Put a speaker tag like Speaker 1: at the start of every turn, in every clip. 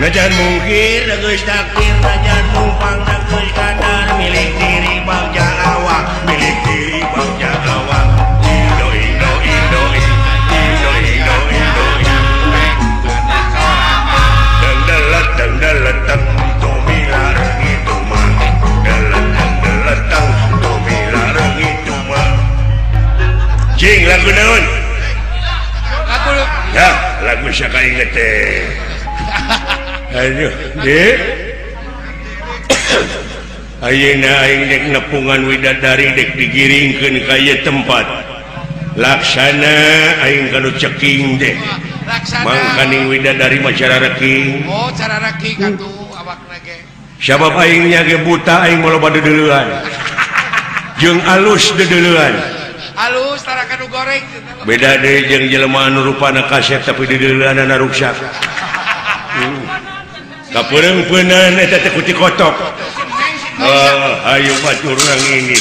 Speaker 1: Najan mungkir geus takdir najan numpang geus kadar milik diri bagja awak milik diri bagja awak Indo Indo Indo Indo Indo Indo Dengdelet dengdelet tumila rengi mah delet dengdelet tumila rengi mah Jing lagu naon?
Speaker 2: Lagu
Speaker 1: ya lagu siapa inget teh. Aduh, dek. Ayeuna aing dek nepungan widadari dek digiringkeun ka ieu tempat. Laksana aing kanu ceking deh.
Speaker 2: Laksana.
Speaker 1: Mangkaning widadari mah cara reking.
Speaker 2: Oh, cara reking atuh awakna ge.
Speaker 1: Sabab aing nya ge buta aing mah loba deudeuleun. Jeung alus deudeuleun.
Speaker 2: Alus tara kanu goreng.
Speaker 1: Beda deui jeung jelema anu rupana kasep tapi deudeuleunana ruksak. Kapeureng-peunan eta teh kuti kotok. Ah, ayo batur urang ini.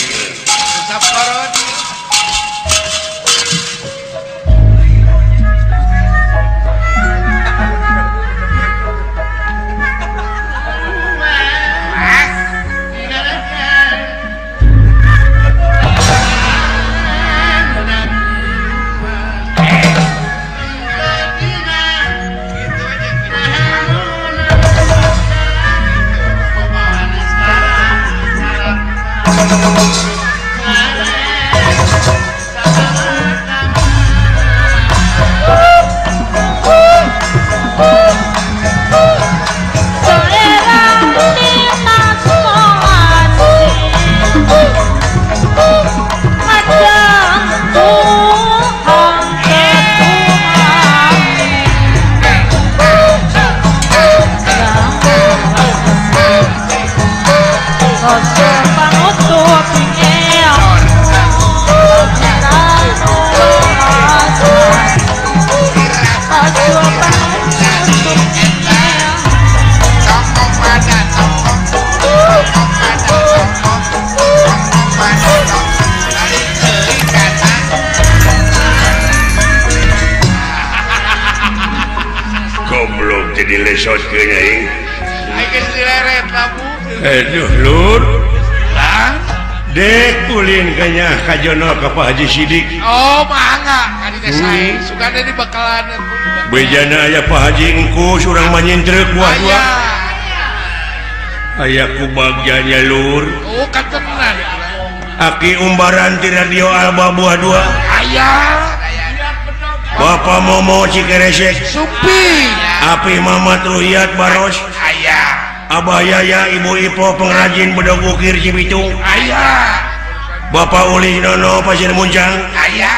Speaker 1: Dek ka Pak Haji Sidik.
Speaker 2: Oh mangga ka dieu sae sugana di bakalan
Speaker 1: bejana aya Pak Haji engkus urang mah nyintrek buah dua aya ku bagjanya lur.
Speaker 2: Oh katenan
Speaker 1: aki umbaran di radio Alba buah dua
Speaker 2: aya
Speaker 1: Bapak Momo Cikeresek
Speaker 2: Supi
Speaker 1: Api Mamat Ruhiyat Baros
Speaker 2: aya
Speaker 1: Abah Yaya Ibu Ipo pengrajin bedog ukir Cibitung
Speaker 2: aya
Speaker 1: Bapak Uli Nono Pasir Muncang
Speaker 2: aya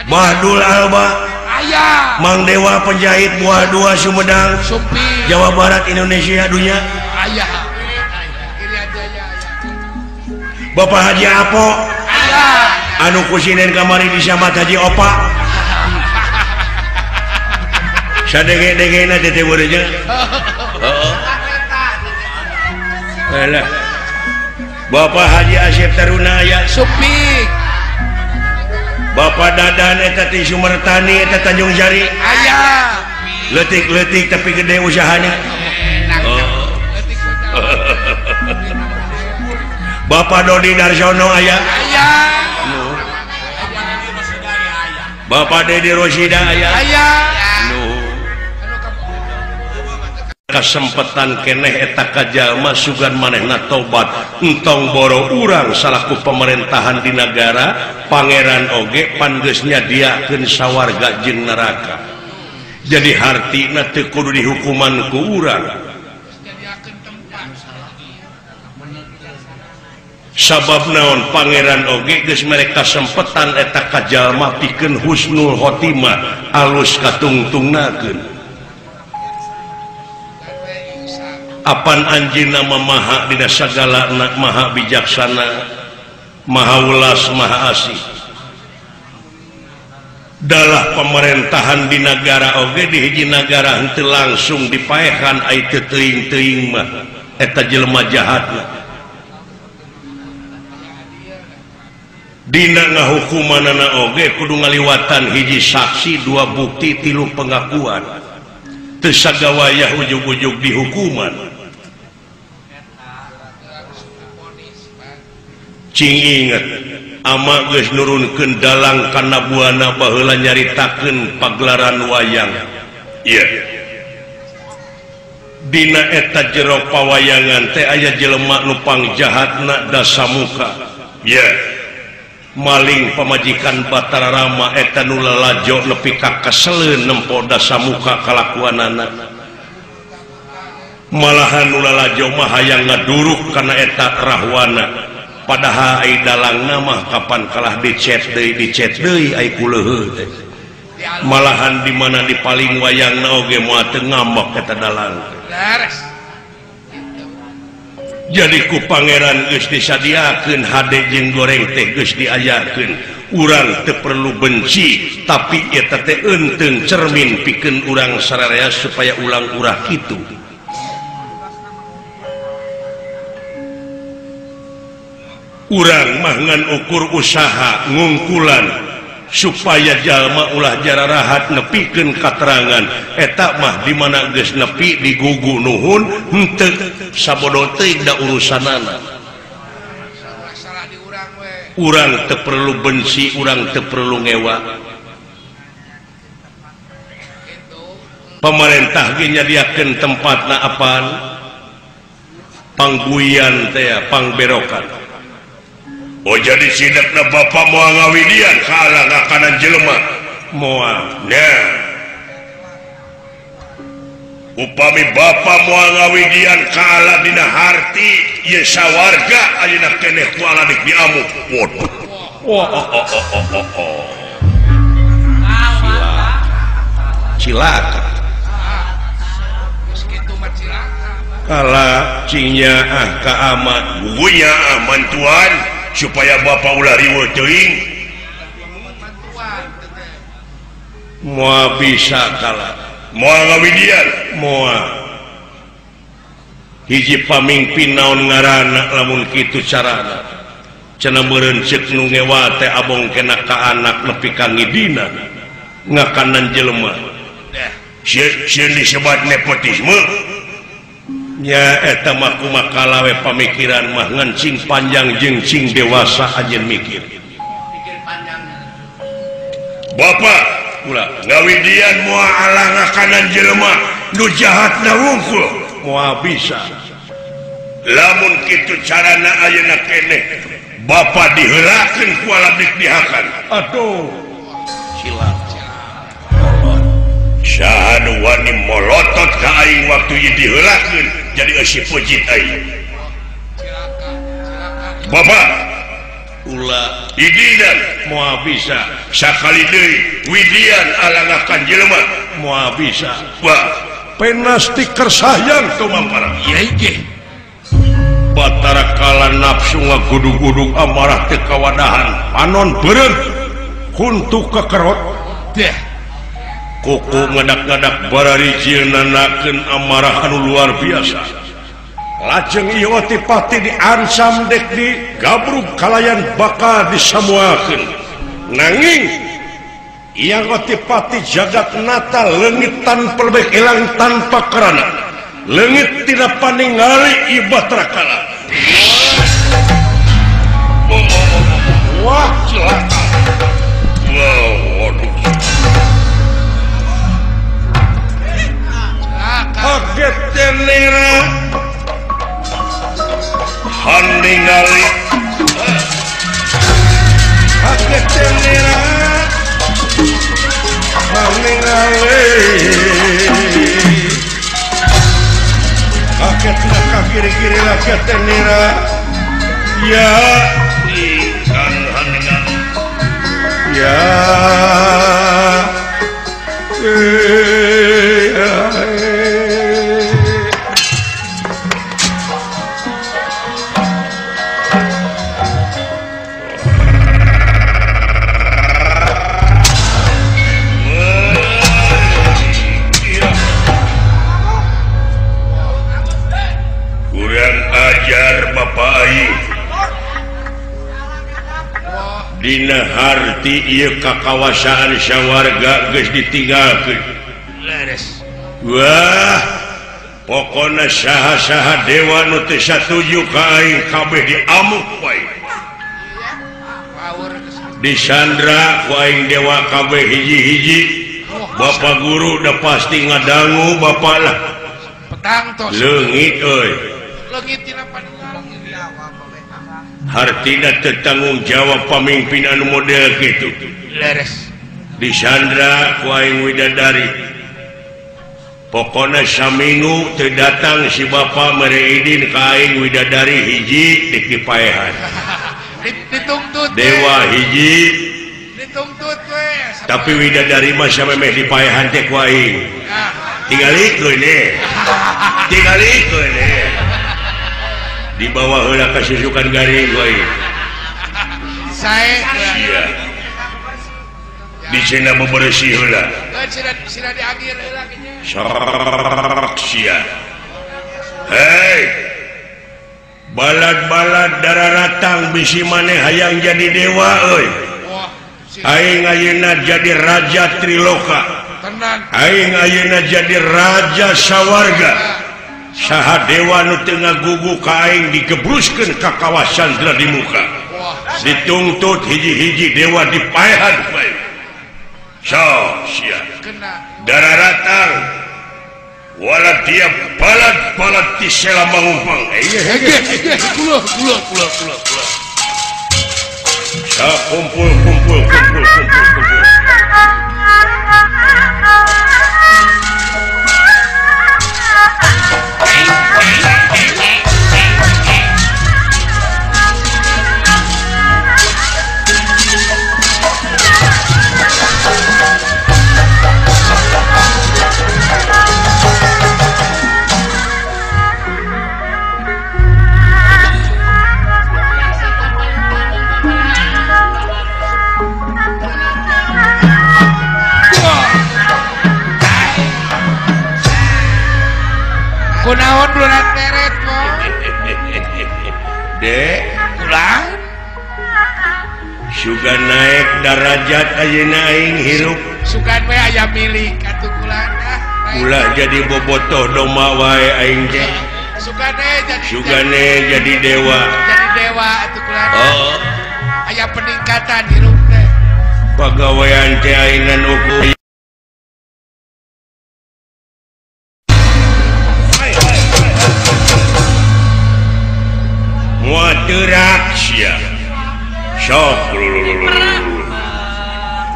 Speaker 1: Bahdul Alba
Speaker 2: aya
Speaker 1: Mang Dewa penjahit buah dua Sumedang
Speaker 2: Supi
Speaker 1: Jawa Barat Indonesia dunia
Speaker 2: aya
Speaker 1: Bapak Haji Apo
Speaker 2: aya
Speaker 1: anu kusinen kamari disambat Haji Opa sadege-degena teh teh meureun heeh alah Bapak Haji Asep Taruna aya
Speaker 2: Supik
Speaker 1: Bapak Dadan eta ti Sumertani eta Tanjung Jari
Speaker 2: aya
Speaker 1: leutik-leutik tapi gede usahana. Oh. Bapak Dodi Darsono aya
Speaker 2: aya
Speaker 1: Bapak Dedi Rosida aya
Speaker 2: aya.
Speaker 1: Kasempatan keneh eta kajalma sugan manehna tobat entong boro urang salaku pemerintahan di nagara pangeran oge pan geus nyadiakeun sawarga jeung neraka jadi hartina teu kudu dihukuman ku urang sabab naon pangeran oge geus mere kasempetan eta kajalma pikeun husnul khotimah alus katungtungnakeun. Apan anjeunna maha dina sagala maha bijaksana maha welas maha asih dalah pemerintahan di nagara oge di hiji nagara henteu langsung dipaehan ai teu teuing-teuing mah eta jelema jahatna dina ngahukumanana oge kudu ngaliwatan hiji saksi dua bukti tilu pengakuan. Teu sagawayah ujug-ujug dihukuman. Cing inget ama geus nurunkeun dalang kana buana baheula nyaritakeun pagelaran wayang. Ieu dina eta jero pawayangan teh aya jelema nu pangjahatna Dasamuka. Ieu maling pamajikan Batara Rama eta nu lalajo nepi ka keseleun nempo Dasamuka kalakuanana. Malahan nu lalajo mah hayang ngaduruk kana eta Rahwana. Padahal ai dalangna mah kapan kalah dicet deui ai kuleuheuh teh. Malahan di mana dipaling wayangna oge moal teu ngambek eta dalang. Jadi ku pangeran geus disadiakeun hade jeung goreng teh geus diayakeun. Urang teu perlu benci, tapi eta teh eunteung cermin pikeun urang sararea supaya ulang urah kitu. Urang mah ngan ukur usaha ngungkulan supaya jalma ulah jararahat nepikeun katerangan eta mah di mana geus nepi digugu nuhun henteu sabodo teuing da urusanana. Urang teu perlu benci, urang teu perlu ngewa. Pemerintah ge nyadiakeun tempatna apaan? Pangguyan teh, pangberokan. Oh jadi sidakna bapak moal ngawidian kalah ngakanan jelema moal. Nah, upami bapak moal ngawidian kalah dina harti ieu sawarga ayeuna keneh ku aladik diamuk. Waduh. Oh oh oh oh oh oh. Cilaka. Kala cingnya ah ka amat gugunya ah mantuan supaya bapak ulah riweuh teuing moal bisa kalah moal ngawidian moal hiji pamingpin naon ngaranna lamun kitu carana cenah meureun ceuk nu ngewa teh abong kena ka anak nepi ka ngidina ngakanan jelema sieun disebat nepotisme nya eta mah kumaha we pamikiran mah ngan cing panjang jeung cing dewasa anjeun mikir.
Speaker 2: Pikir panjang.
Speaker 1: Bapak ulah ngawidian moal alah ngakanan jelema nu jahatna wungkul moal bisa. Lamun kitu carana ayeuna keneh bapak diheulakeun ku alabdik dihakan. Aduh. Cilaka. Saha nu wani molotot ka aing waktu ieu diheulakeun jadi eusi pujit aing. Bapak ulah idinan moal bisa sakali deui widian alangakan jelema moal bisa. Wah, penasti kersayang tumampara. Ieu ge. Batara Kala nafsu ngagudug-gudug amarah teu kawadahan panon beureum huntu kekerot deh. Kuku ngadak-ngadak barari nanakeun amarah anu luar biasa. Lajeng ieu Otipati diancam dek digabrug kalayan bakal disamuakeun. Nanging ieu Otipati jagat nata leungit tanpa lebek elang tanpa kerana. Leungit tidak paningali ieu Batara Kala. Wah cilaka. Wow, waduh. Kaget tenera haningali kaget tenera haningali kaget nak kiri-kiri kaget tenera ya ikan haningali ya Dina harti ieu kakawasaan sawarga geus ditinggalkeun. Wah pokona saha-saha dewa nu teu satuju ka aing kabeh diamuk wae. Disandra ku aing dewa kabeh hiji-hiji. Bapak guru udah pasti ngadangu bapak lah.
Speaker 2: Petang tos.
Speaker 1: Leungit euy.
Speaker 2: Leungit tina paninggal.
Speaker 1: Hartina teu tanggung jawab pamimpin anu model kitu.
Speaker 2: Leres.
Speaker 1: Disandra ku aing widadari. Pokona saminggu teu datang si bapak mere idin ka aing widadari hiji dikipaehan.
Speaker 2: Dituntut
Speaker 1: dewa hiji
Speaker 2: dituntut we.
Speaker 1: Tapi widadari mah samemeh dipaehan teh ku aing. Tingalikeun we. Tingalikeun we. Dibawa heula ka susukan garing ku aing.
Speaker 2: Sae.
Speaker 1: Sia. Di cenah bebersih heula.
Speaker 2: Sina diagir heula kayaknya.
Speaker 1: Sok sia. Hei. Balad-balad dararatang bisi maneh hayang jadi dewa euy. Aing ayeuna jadi raja Triloka. Aing ayeuna jadi raja sawarga. Saha dewa nu teu ngagugu ka aing digebruskeun ka kawasan di muka. Dituntut hiji-hiji dewa dipaehan bae. Sok sia. Dararatang wala dia balad-balad ti sela mangumpang.
Speaker 2: Kula kula kula kula kula.
Speaker 1: Sa kumpul kumpul kumpul kumpul kumpul.
Speaker 2: Kunaon beluran teret kok.
Speaker 1: Dek,
Speaker 2: ulang.
Speaker 1: Sugan naik darajat ayeuna aing hirup.
Speaker 2: Sugan we aya milik atuh kulan ah.
Speaker 1: Ulah jadi bobotoh domba wae aing teh.
Speaker 2: Sugane jadi
Speaker 1: Sugane jadi dewa.
Speaker 2: Jadi dewa atuh kulan.
Speaker 1: Oh.
Speaker 2: Aya peningkatan hirup teh.
Speaker 1: Pagawean teh aing ngan ukur. Muaterak sia. Sok.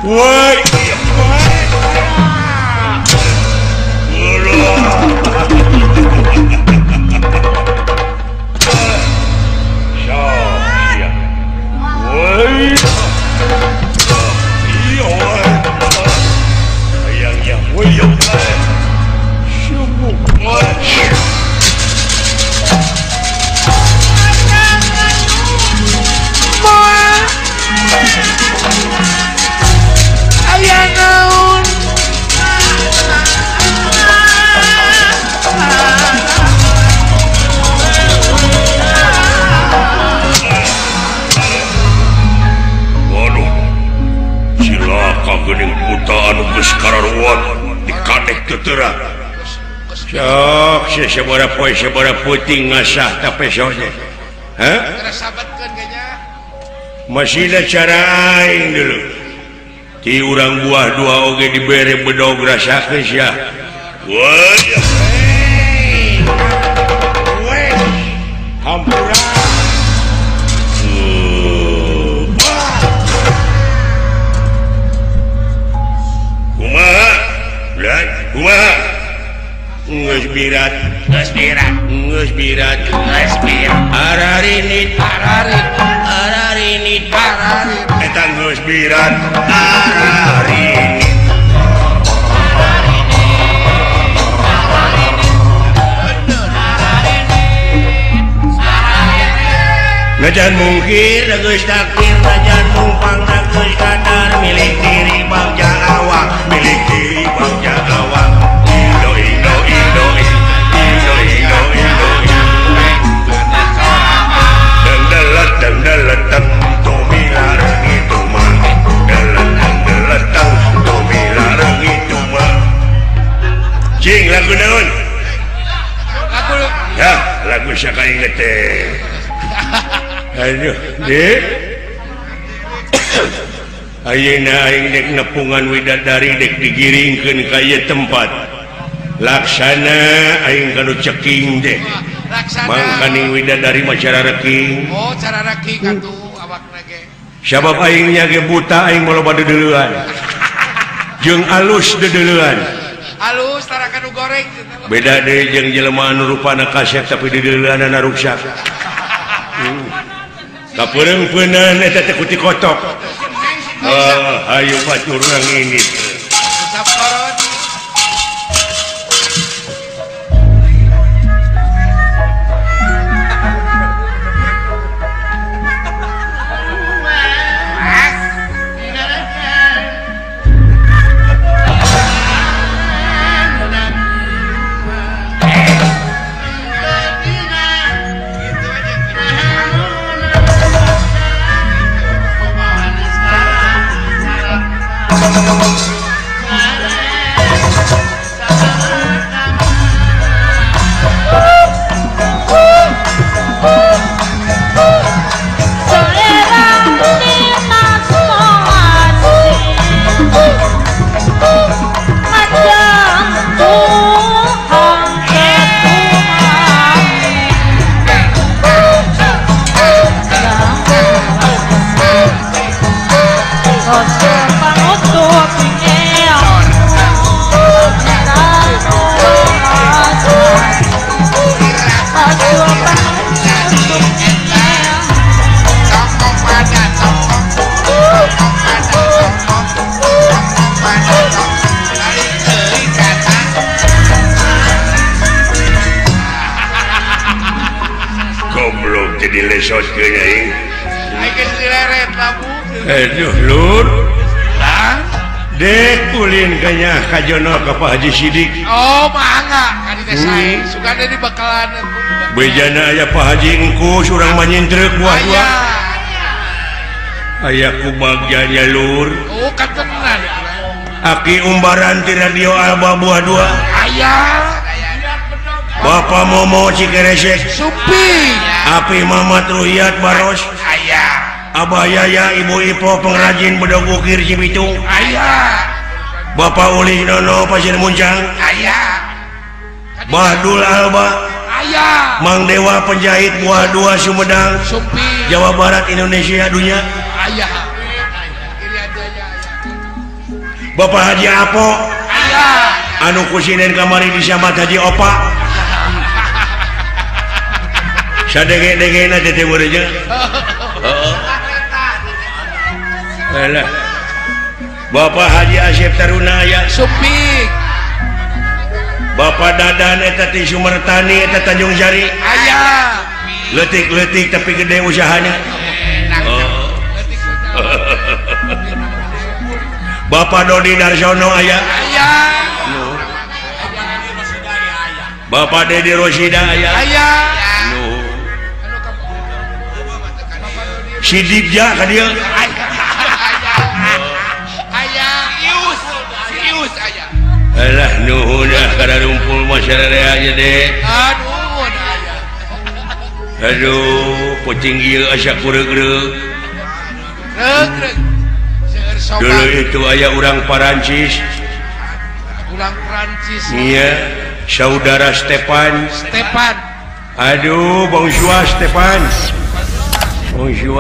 Speaker 1: Woi. Sok sia. Woi. Iya. Ayang ya. Woi. Syukur.
Speaker 2: Aya naon
Speaker 1: Waduh, cilaka geuning buta anu geus kararuat dikadek teu teurak. Sok sabaraha poe sabaraha peuting ngasah ta peso teh. Hah? Masih cara aing dulu. Ti urang buah dua oge dibere bedog rasakeun sia. Woi. Woi. Hampura. Kumaha? Lah, kumaha? Geus birat,
Speaker 2: geus birat,
Speaker 1: geus birat,
Speaker 2: geus birat.
Speaker 1: Ararinit,
Speaker 2: ararinit,
Speaker 1: ararinit,
Speaker 2: ararinit.
Speaker 1: Eta geus birat, ararinit. Najan mungkir geus takdir, najan mumpang geus kadar, milik diri bagja awak, milik diri bagja awak. Indo Indo Indo Indo Indo Indo. Dangdalat dangdalat tang tomilarang itu mah. Dalat dangdalat tang tomilarang itu mah. Cing lagu naon? Lagu ya, lagu saka inget teh. Aduh, Dek. Ayeuna aing dek nepungan widadari dek digiringkeun ka ieu tempat. Laksana aing kanu ceking deh. Laksana. Mangkaning widadari mah cara reking.
Speaker 2: Oh, cara reking atuh awakna ge.
Speaker 1: Sabab aing nya ge buta aing mah loba deudeuleun. Jeung alus deudeuleun.
Speaker 2: Alus tara kanu goreng.
Speaker 1: Beda deui jeung jelema anu rupana kasep tapi deudeuleunana ruksak. Kapeureng-peunan eta teh kuti kotok. Ayo batur urang ini. Kajono ka Pak Haji Sidik.
Speaker 2: Oh, mangga ka di desa. Sugana dibekalan.
Speaker 1: Bejana aya Pak Haji Engkus urang manyintrek buah dua. Aya ku bagjanya lur.
Speaker 2: Oh, katenan.
Speaker 1: Aki umbaran ti radio Alba buah dua.
Speaker 2: Aya.
Speaker 1: Bapak Momo Cikeresek.
Speaker 2: Supi.
Speaker 1: Api Mamat Ruhiyat Baros.
Speaker 2: Aya.
Speaker 1: Abah Yaya Ibu Ipo pengrajin bedog ukir Cibitung.
Speaker 2: Aya.
Speaker 1: Bapak Uli Nono Pasir Muncang.
Speaker 2: Aya.
Speaker 1: Bahdul Alba.
Speaker 2: Aya.
Speaker 1: Mang Dewa penjahit buah dua Sumedang.
Speaker 2: Supi.
Speaker 1: Jawa Barat Indonesia dunia.
Speaker 2: Aya.
Speaker 1: Bapak Haji Apo.
Speaker 2: Aya.
Speaker 1: Anu kusinen kamari disambat Haji Opa. Sadenge-dengena teh teh mureja. Heeh. Alah. Bapak Haji Asep Taruna aya.
Speaker 2: Supi.
Speaker 1: Bapak Dadan eta ti Sumertani eta Tanjung Jari.
Speaker 2: Aya.
Speaker 1: Leutik-leutik tapi gede usahana. Oh. Bapak Dodi Darsono aya.
Speaker 2: Aya.
Speaker 1: Bapak Dedi Rosida aya.
Speaker 2: Aya.
Speaker 1: Si Dibja ka dieu. Alah nuhun ah kada rumpul masyarakat aja deh.
Speaker 2: Aduh, aya.
Speaker 1: Aduh, pocing ieu asa kureug-reug.
Speaker 2: Reug-reug.
Speaker 1: Dulu itu aya urang Parancis.
Speaker 2: Urang Prancis.
Speaker 1: Iya, saudara Stepan.
Speaker 2: Stepan.
Speaker 1: Aduh, bonjour Stepan. Bonjour.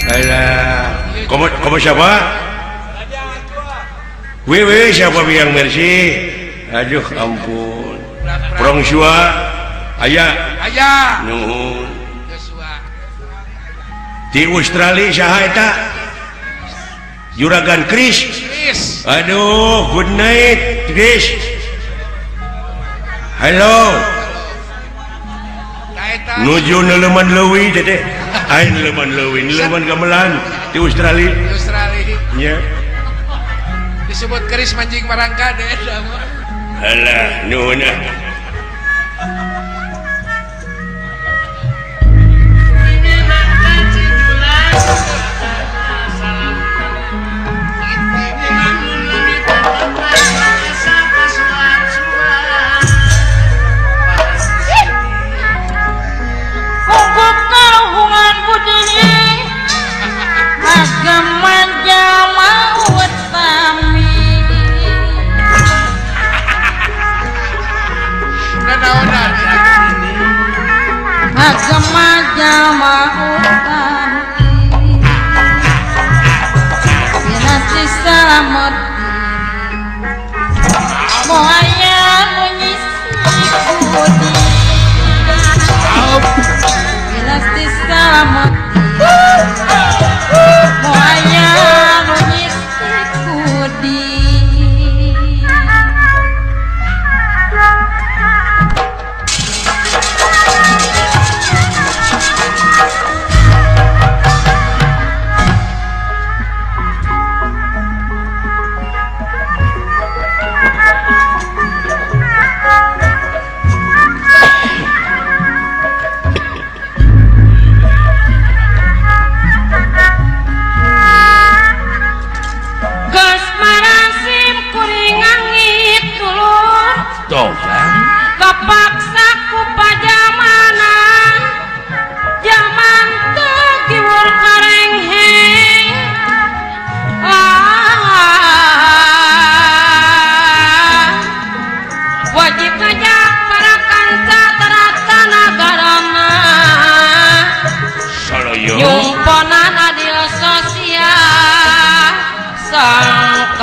Speaker 1: Alah, komo siapa? Wewe siapa biang merci? Aduh ampun. Prongshua aya.
Speaker 2: Aya.
Speaker 1: Nuhun. Di Australia saha eta? Juragan Chris.
Speaker 2: Chris.
Speaker 1: Aduh, good night Chris. Halo. Nuju neuleman leuwi teh teh. Aing neuleman leuwi, neuleman gamelan di Australia.
Speaker 2: Di Australia.
Speaker 1: Nya.
Speaker 2: Disebut keris mancing marangka deh.
Speaker 1: Alah, nuhun ah.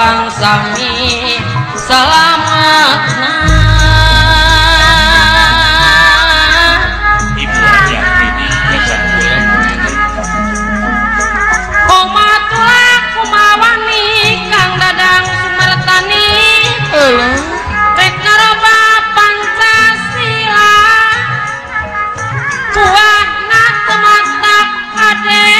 Speaker 3: Hoang sami selamatna.
Speaker 2: Ibu Haji ini kesan kula.
Speaker 3: Omatulak kumawani Kang Dadang Sumartani. Rek ngaroba Pancasila. Buahna teu matak kade.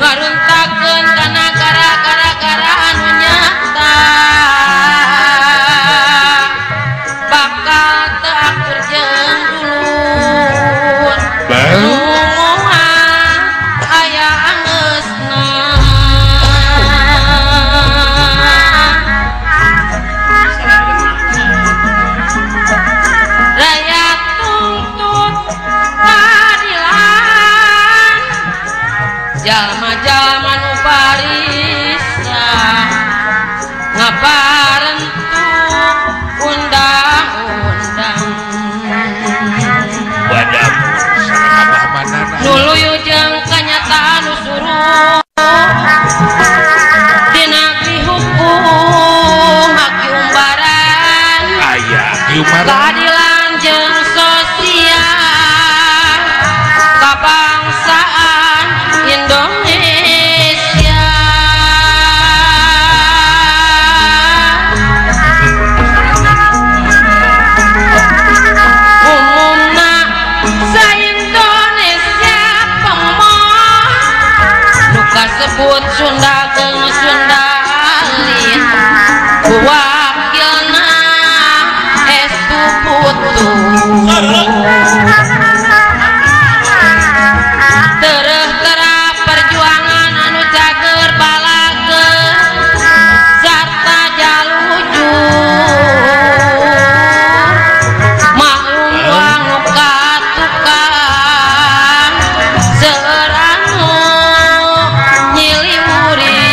Speaker 3: Ngaruntakeun kana gara-gara anu nyata. Bakal teu akur jeung dulur. Nu moal aya angeusna. Rakyat tuntut keadilan, jalma-jalma nu barisa ngabarentuk undang-undang. Nuluyu jeung kanyataan nu suruh dina hukum hak umbaran, keadilan jeung sosial kabangsaan Indonesia. Umumna sa-Indonesia pemoh nu kasebut Sunda jeung Sunda alit, wakilna estu putu. Tereh-tera perjuangan anu cager balage sarta jalujur, maklum wang katukang seueur anu nyiliwuri.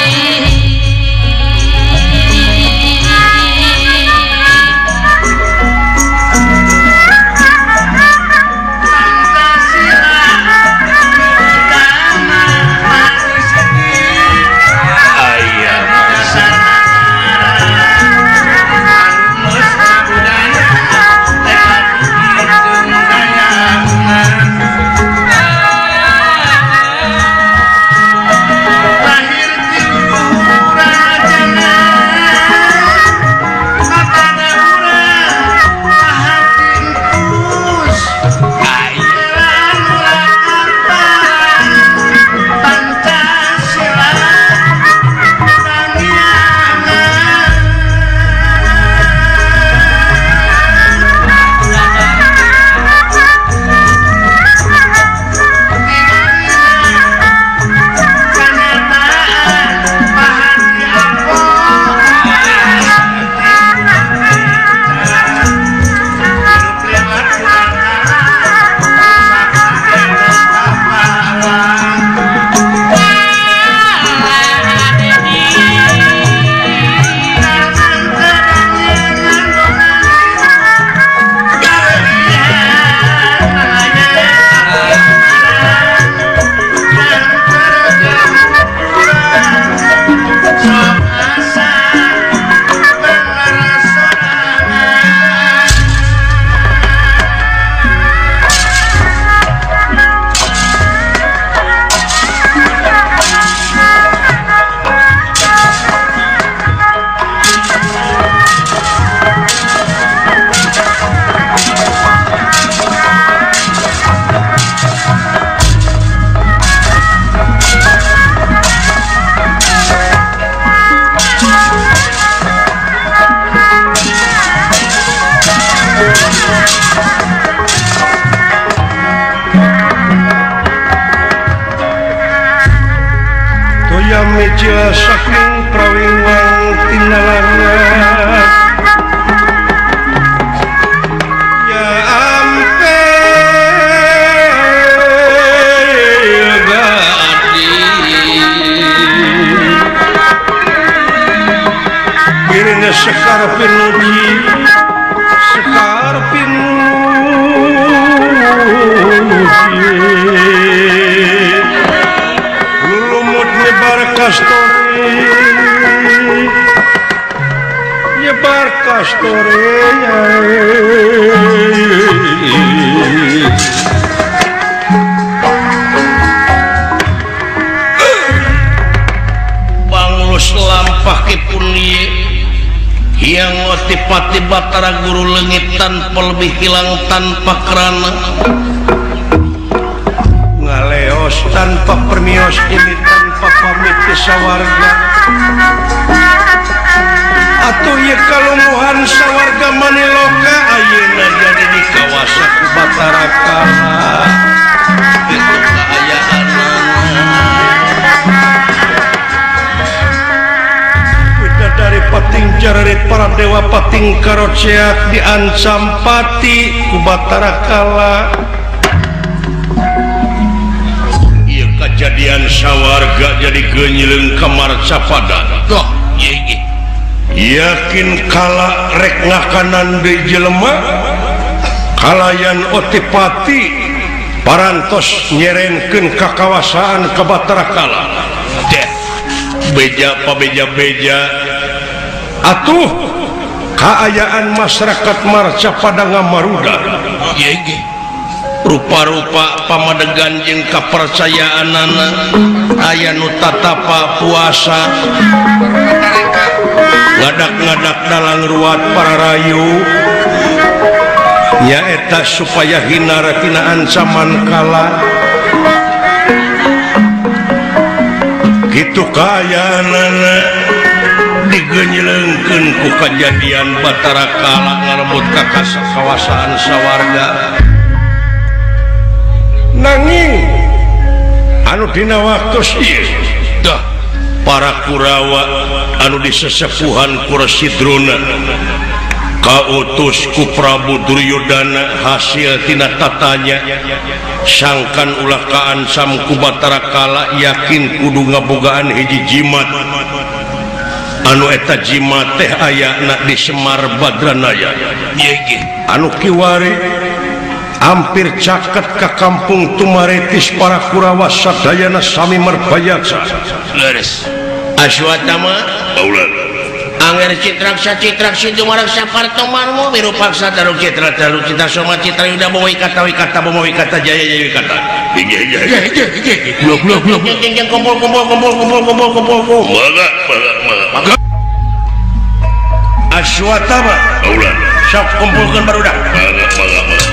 Speaker 1: Meja saking prawingwang tinalangan ya ampe gadi kirina sekar pinuji sekar pinuji. Nyebar kastore nyebar kastore Banglus lampah kipun yang otipati Batara Guru leungit tanpa lebih hilang tanpa kerana ngaleos tanpa permios ini tanpa pamit ke sawarga atuh ieu kalumuhan sawarga maniloka ayeuna jadi di kawasa ku Batara Kala kitu kaayaanna dari pating jararit para dewa pating karoceak diancam pati ku Batara Kala. Ieu kajadian sawarga jadi geunyeung ka Marcapada. Tuh, yakin kala rek ngakanan deui jelema kalayan otipati parantos nyerenkeun kakawasaan ka Batara Kala. Deh, beja pabeja-beja atuh kaayaan masyarakat Marcapada ngamaruda rupa-rupa pamadegan jeung kapercayaanana aya nu tatapa puasa ngadak-ngadak dalang ruat para rayu nyaeta supaya hinar tina ancaman kala kitu kaayaanana digenyeleungkeun ku kajadian Batara Kala ngarebut ka kawasaan sawarga. Nanging anu dina waktu ieu dah para Kurawa anu disesepuhan ku Resi Drona kautus ku Prabu Duryodana hasil tina tatanya sangkan ulah kaancam ku Batara Kala yakin kudu ngabogaan hiji jimat anu eta jimat teh ayana di Semar Badranaya anu kiwari hampir caket ka kampung Tumaretis para Kurawa sadayana sami merbayaksa. Leres Aswatama Baulan Angger Citraksa Citraksa Dumaraksa Partomarmo Wirupaksa Taru Citra Taru Citra Soma Citra Yuda Bomo Wikata Wikata Bomo Wikata Jaya Jaya Wikata. Iya iya iya iya. Blok blok blok. Jeng jeng kumpul kumpul kumpul kumpul kumpul kumpul kumpul. Mangga mangga mangga. Aswatama Baulan sok kumpulkeun barudak. Mangga mangga mangga.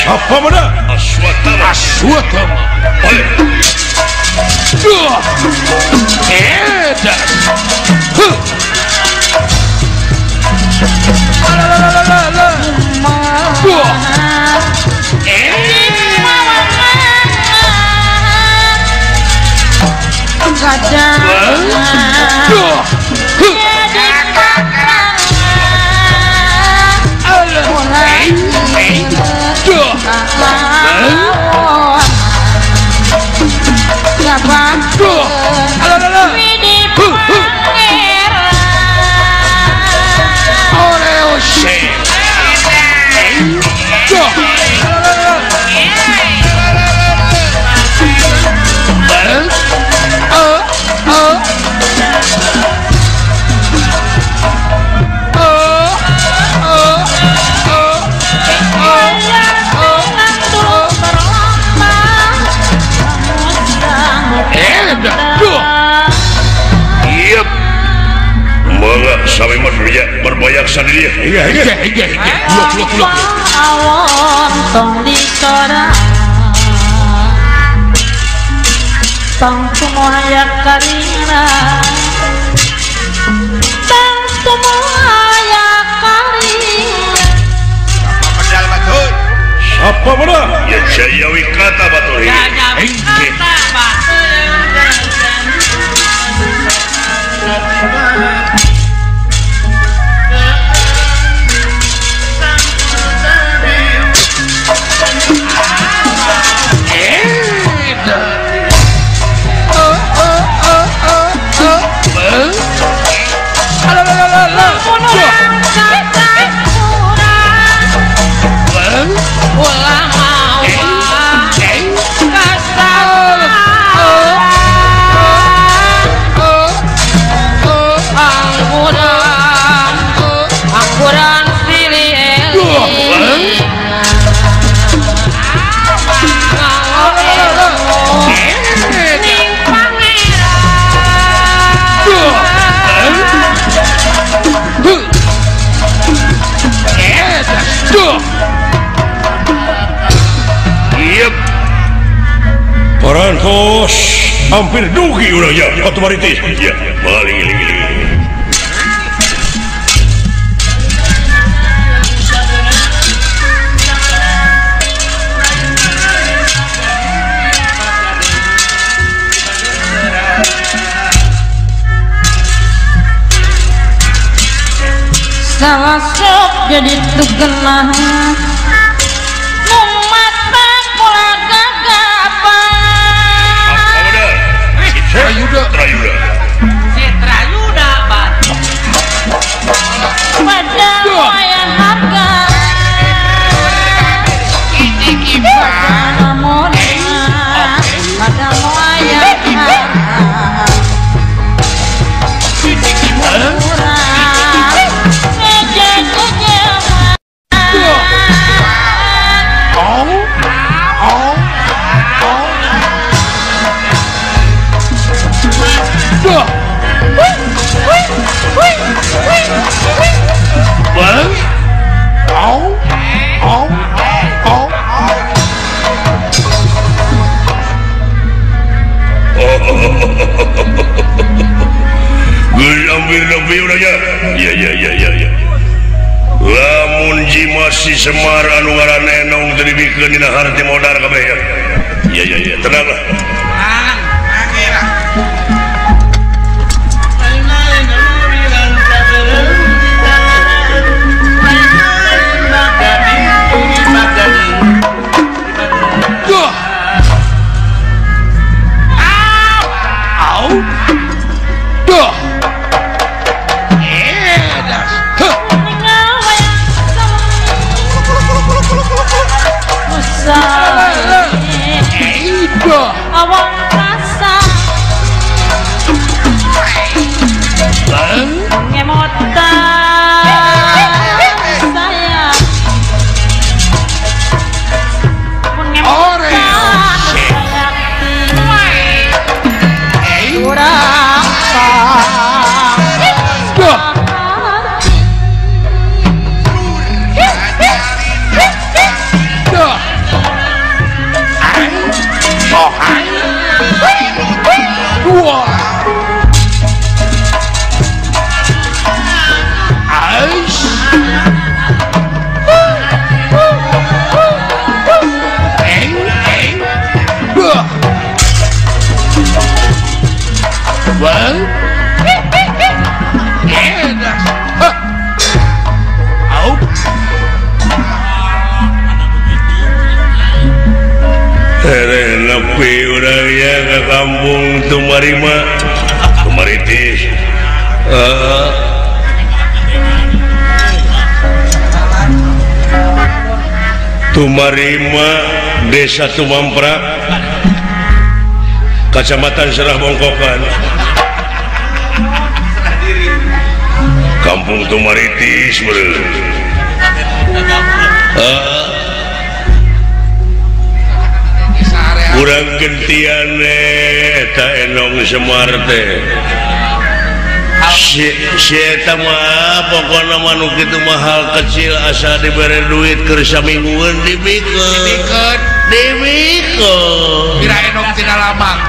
Speaker 1: Apa benda? Aswatama. Aswatama. Oleh. Edan. Huh.
Speaker 3: Awon tong ditora tong tumohaya karina tong tumohaya karina.
Speaker 2: Pedal batur
Speaker 1: siapa mana?
Speaker 4: Ya Jaya Wikata batur.
Speaker 3: Jaya Wikata batur.
Speaker 4: Hampir dugi urang ya otomatis. Ya, maling iling iling.
Speaker 3: Salah sok jadi tugenah mata kula gagapan.
Speaker 4: Trayuda, Trayuda.
Speaker 3: Trayuda bat. Pada wayang harga. Pada wayang harga.
Speaker 4: Ya. Lamun jimat si Semar anu ngaran Enong teu dibikeun dina harti modar kabeh ya. Ya ya ya, tenanglah. Nepi urangnya ke kampung Tumarima Tumaritis. Tumarima Desa Tumamprak, Kecamatan Serah Bongkokan, Kampung Tumaritis bro. Kurang gentian eta Enong Semar teh. Si eta mah pokona mah nu kitu mah hal kecil asal dibere duit keur saminggueun dibikeun. Dibikeun.
Speaker 2: Kira Enong tina lamang.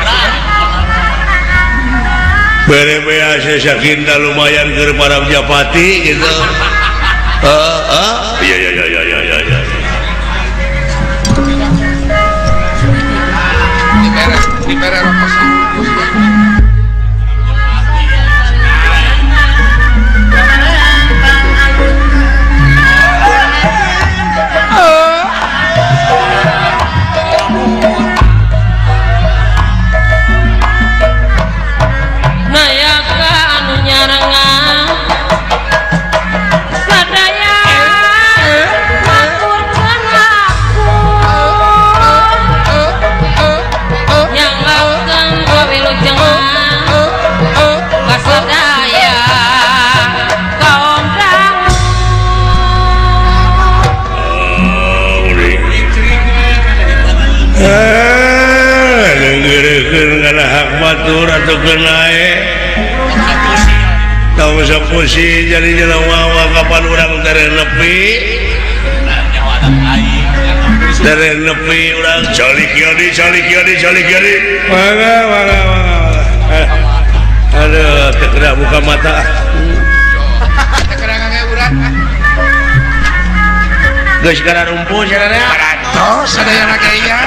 Speaker 4: Bere beas sakinta lumayan keur para japati gitu. Heeh. Iya iya iya iya iya iya.
Speaker 2: Dibere rokok.
Speaker 3: Nayaka anu nyarengan sadaya aturkeun aku nyanggakeun kawilujengan kasadaya kaum dangu.
Speaker 4: Ngeureukeun kana hak batur atuh keun ae. Tong sapusi jadi jelema kapan urang teh nepi. Dereng nepi urang calik yadi calik yadi calik yadi.
Speaker 1: Mangga mangga mangga. Aduh, teu kena buka mata.
Speaker 2: Teu kena ngage urang.
Speaker 4: Geus gara rumpul sararea.
Speaker 2: Parantos sadayana ge ieu.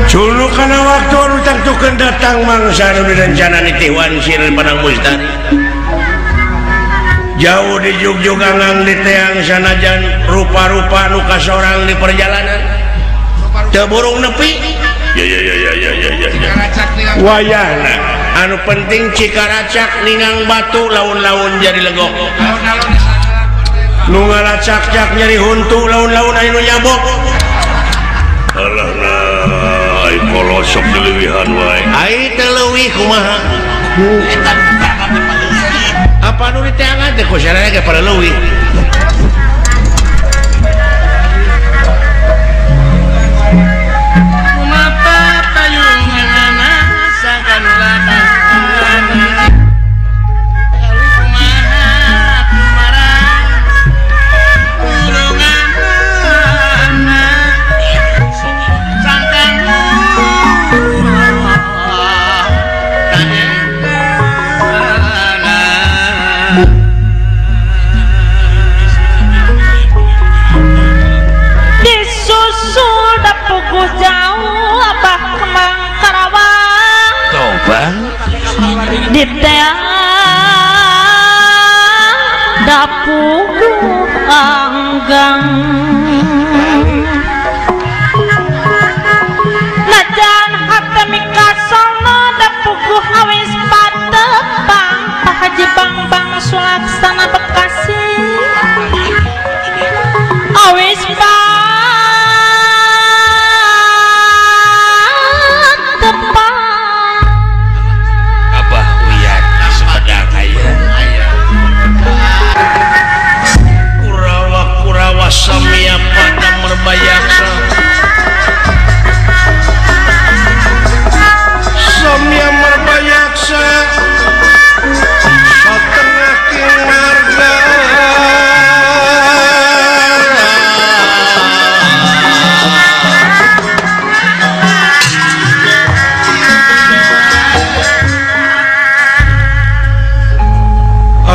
Speaker 4: Culu kana waktu anu tangtukeun datang mangsa nu direncana nitih Wansir Padang Mustari. Jauh di jugjug angang di teang sanajan rupa-rupa nu kasorang di perjalanan. Teu burung nepi.
Speaker 1: Ya ya ya ya ya ya ya.
Speaker 4: Wayahna anu penting cikaracak ningang batu laun-laun jadi legok. Nu ngaracak-cak nyeri huntu laun-laun aya nu nyabok.
Speaker 1: Alah nah, ai kolosok dileuwihan wae.
Speaker 4: Ai teu leuwih kumaha? Apa nu diteangan teh ku sararea ge pada leuwih.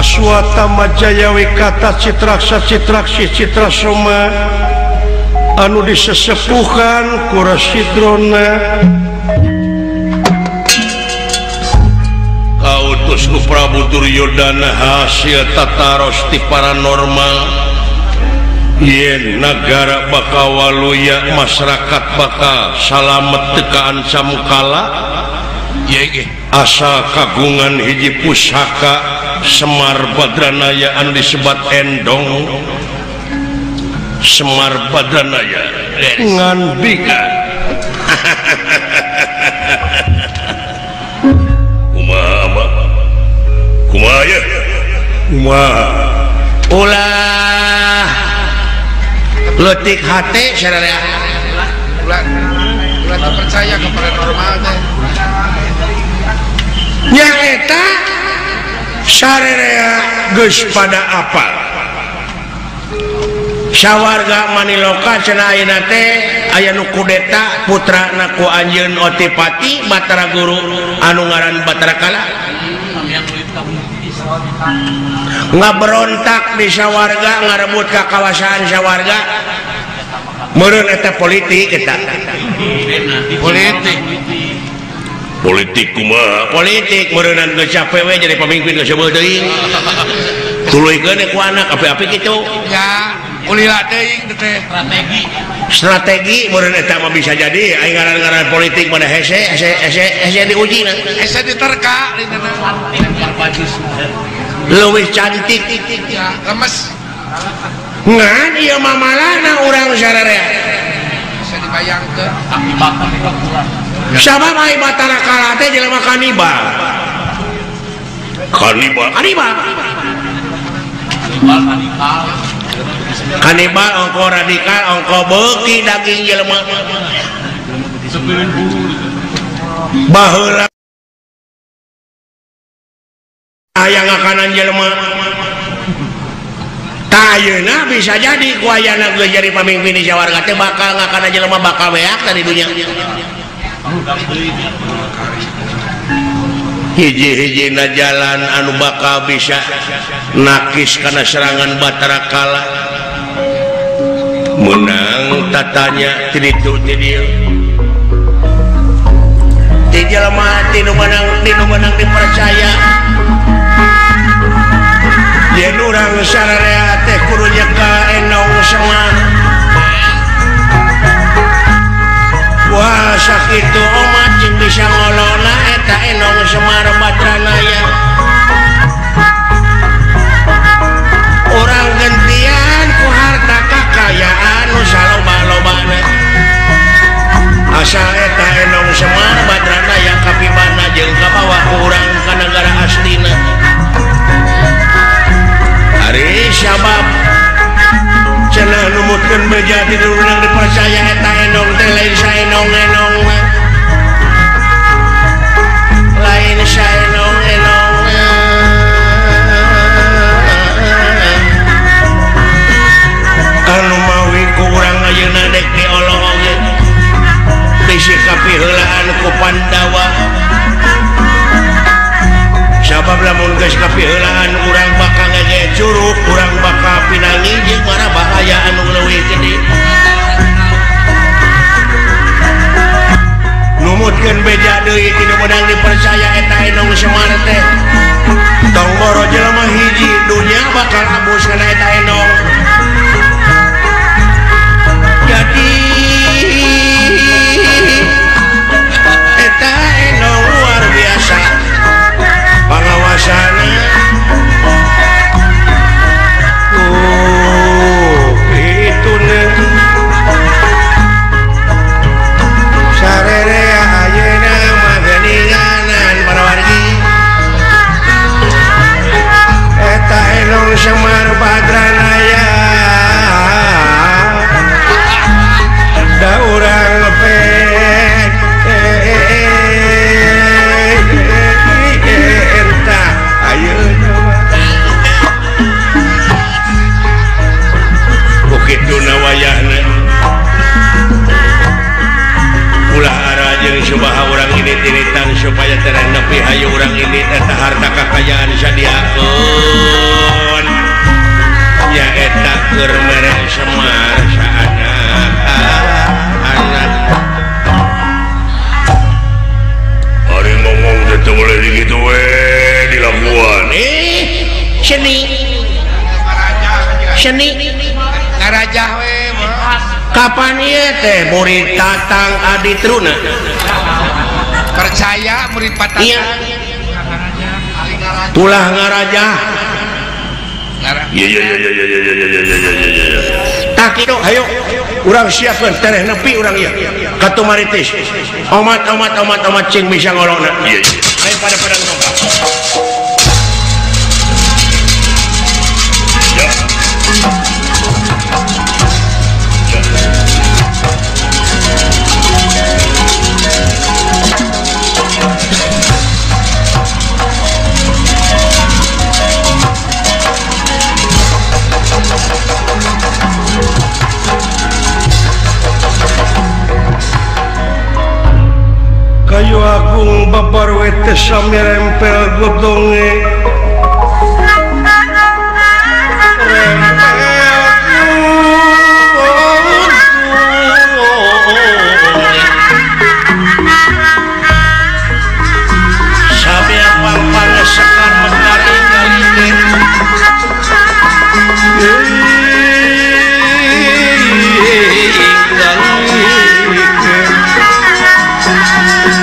Speaker 1: Aswatama Jaya Wikata Citraksa Citraksi Citrasoma anu disesepuhan ku Resi Drona
Speaker 4: kautus ku Prabu Duryodana hasil tataros ti paranormal yen nagara bakal waluya masyarakat bakal salamet teu kaancam kala asal kagungan hiji pusaka Semar Badranaya anu disebat Endong Semar Badranaya ngandika
Speaker 1: kumaha kumaha ya kumaha
Speaker 4: ulah leutik hate sararea
Speaker 2: ulah ulah percaya kepada normal teh
Speaker 4: nyaeta sarerea geus pada apal sawarga Maniloka cenah ayeuna teh aya nu kudeta putrana ku anjeun Otipati Batara Guru anu ngaran Batara Kala.
Speaker 1: Ngaberontak di sawarga ngarebut ka kawasan sawarga meureun eta politik eta
Speaker 2: politik
Speaker 4: politik kumaha
Speaker 1: politik meureunan geus capek we jadi pemimpin geus seubeuh teuing tuluykeun ku anak api-api kitu
Speaker 2: ya ulila teuing teh strategi
Speaker 1: strategi meureun eta mah bisa jadi aing ngaran-ngaran politik mah hese hese hese hese diuji na
Speaker 2: hese diterka
Speaker 1: leuwih cantik
Speaker 2: ya lemes
Speaker 1: ngan ieu mah malana urang sararea
Speaker 2: bisa dibayangkeun
Speaker 1: sabab ai Batara Kala teh jelema kanibal
Speaker 4: kanibal
Speaker 1: kanibal kanibal ongko radikal ongko beuki daging jelema baheula aya ngakanan jelema tah ayeuna bisa jadi ku ayana geus jadi pamimpin di sawarga teh bakal ngakanan jelema bakal beak tadi dunya hiji-hijina jalan anu bakal bisa nakis karena serangan Batara Kala menang tatanya ti ditu ti dieu ti jelema ti nu menang dipercaya yen urang sararea teh kudu nyeka enong Semar. Wah sakitu omat jeung bisa ngolona eta enong Semar Badranaya. Urang gentian ku harta kakayaan nu saloba-lobana. Asal eta enong Semar Badranaya kapibana jeung kabawa ku urang ka nagara aslina. Ari sabab cenah numutkeun beja ti urang dipercaya eta enong teh lain saenong-enong mah. Lain saenong-enong anu mawi ku urang ayeuna dek diolong oge bisi kapiheulaan ku Pandawa. Sabab lamun geus kapiheulaan urang bakal ngege curug, urang bakal pinangi jeung mara bahaya anu leuwih gede. Numutkeun beja deui ti nu meunang dipercaya eta enong Semar teh. Tong boro jelema hiji dunya bakal abus kana eta enong. Jadi eta enong luar biasa pangawasana. Oh, itu nih sarerea ayeuna mah geuninganan para wargi. Eta enong Semar Badranaya da urang kitu na wayahna ulah ara jeung subaha urang ini tinitan supaya tereh nepi hayu urang ini eta harta kakayaan sadiakeun nya eta keur mere Semar saanak anak.
Speaker 4: Ari ngomong teh teu boleh dikitu we dilakuan.
Speaker 1: Seni seni
Speaker 2: ngarajah we
Speaker 1: kapan ieu teh murid Tatang Aditruna
Speaker 2: percaya murid Patang
Speaker 1: iya tulah ngarajah
Speaker 4: iya iya iya iya iya iya iya iya
Speaker 1: tah kitu hayu urang siapkeun tereh nepi urang ieu katumaritis omat omat omat omat cing bisa ngolona
Speaker 4: iya iya
Speaker 1: ayo pada pedang tongkat. Kayu agung babar wete samirempel godonge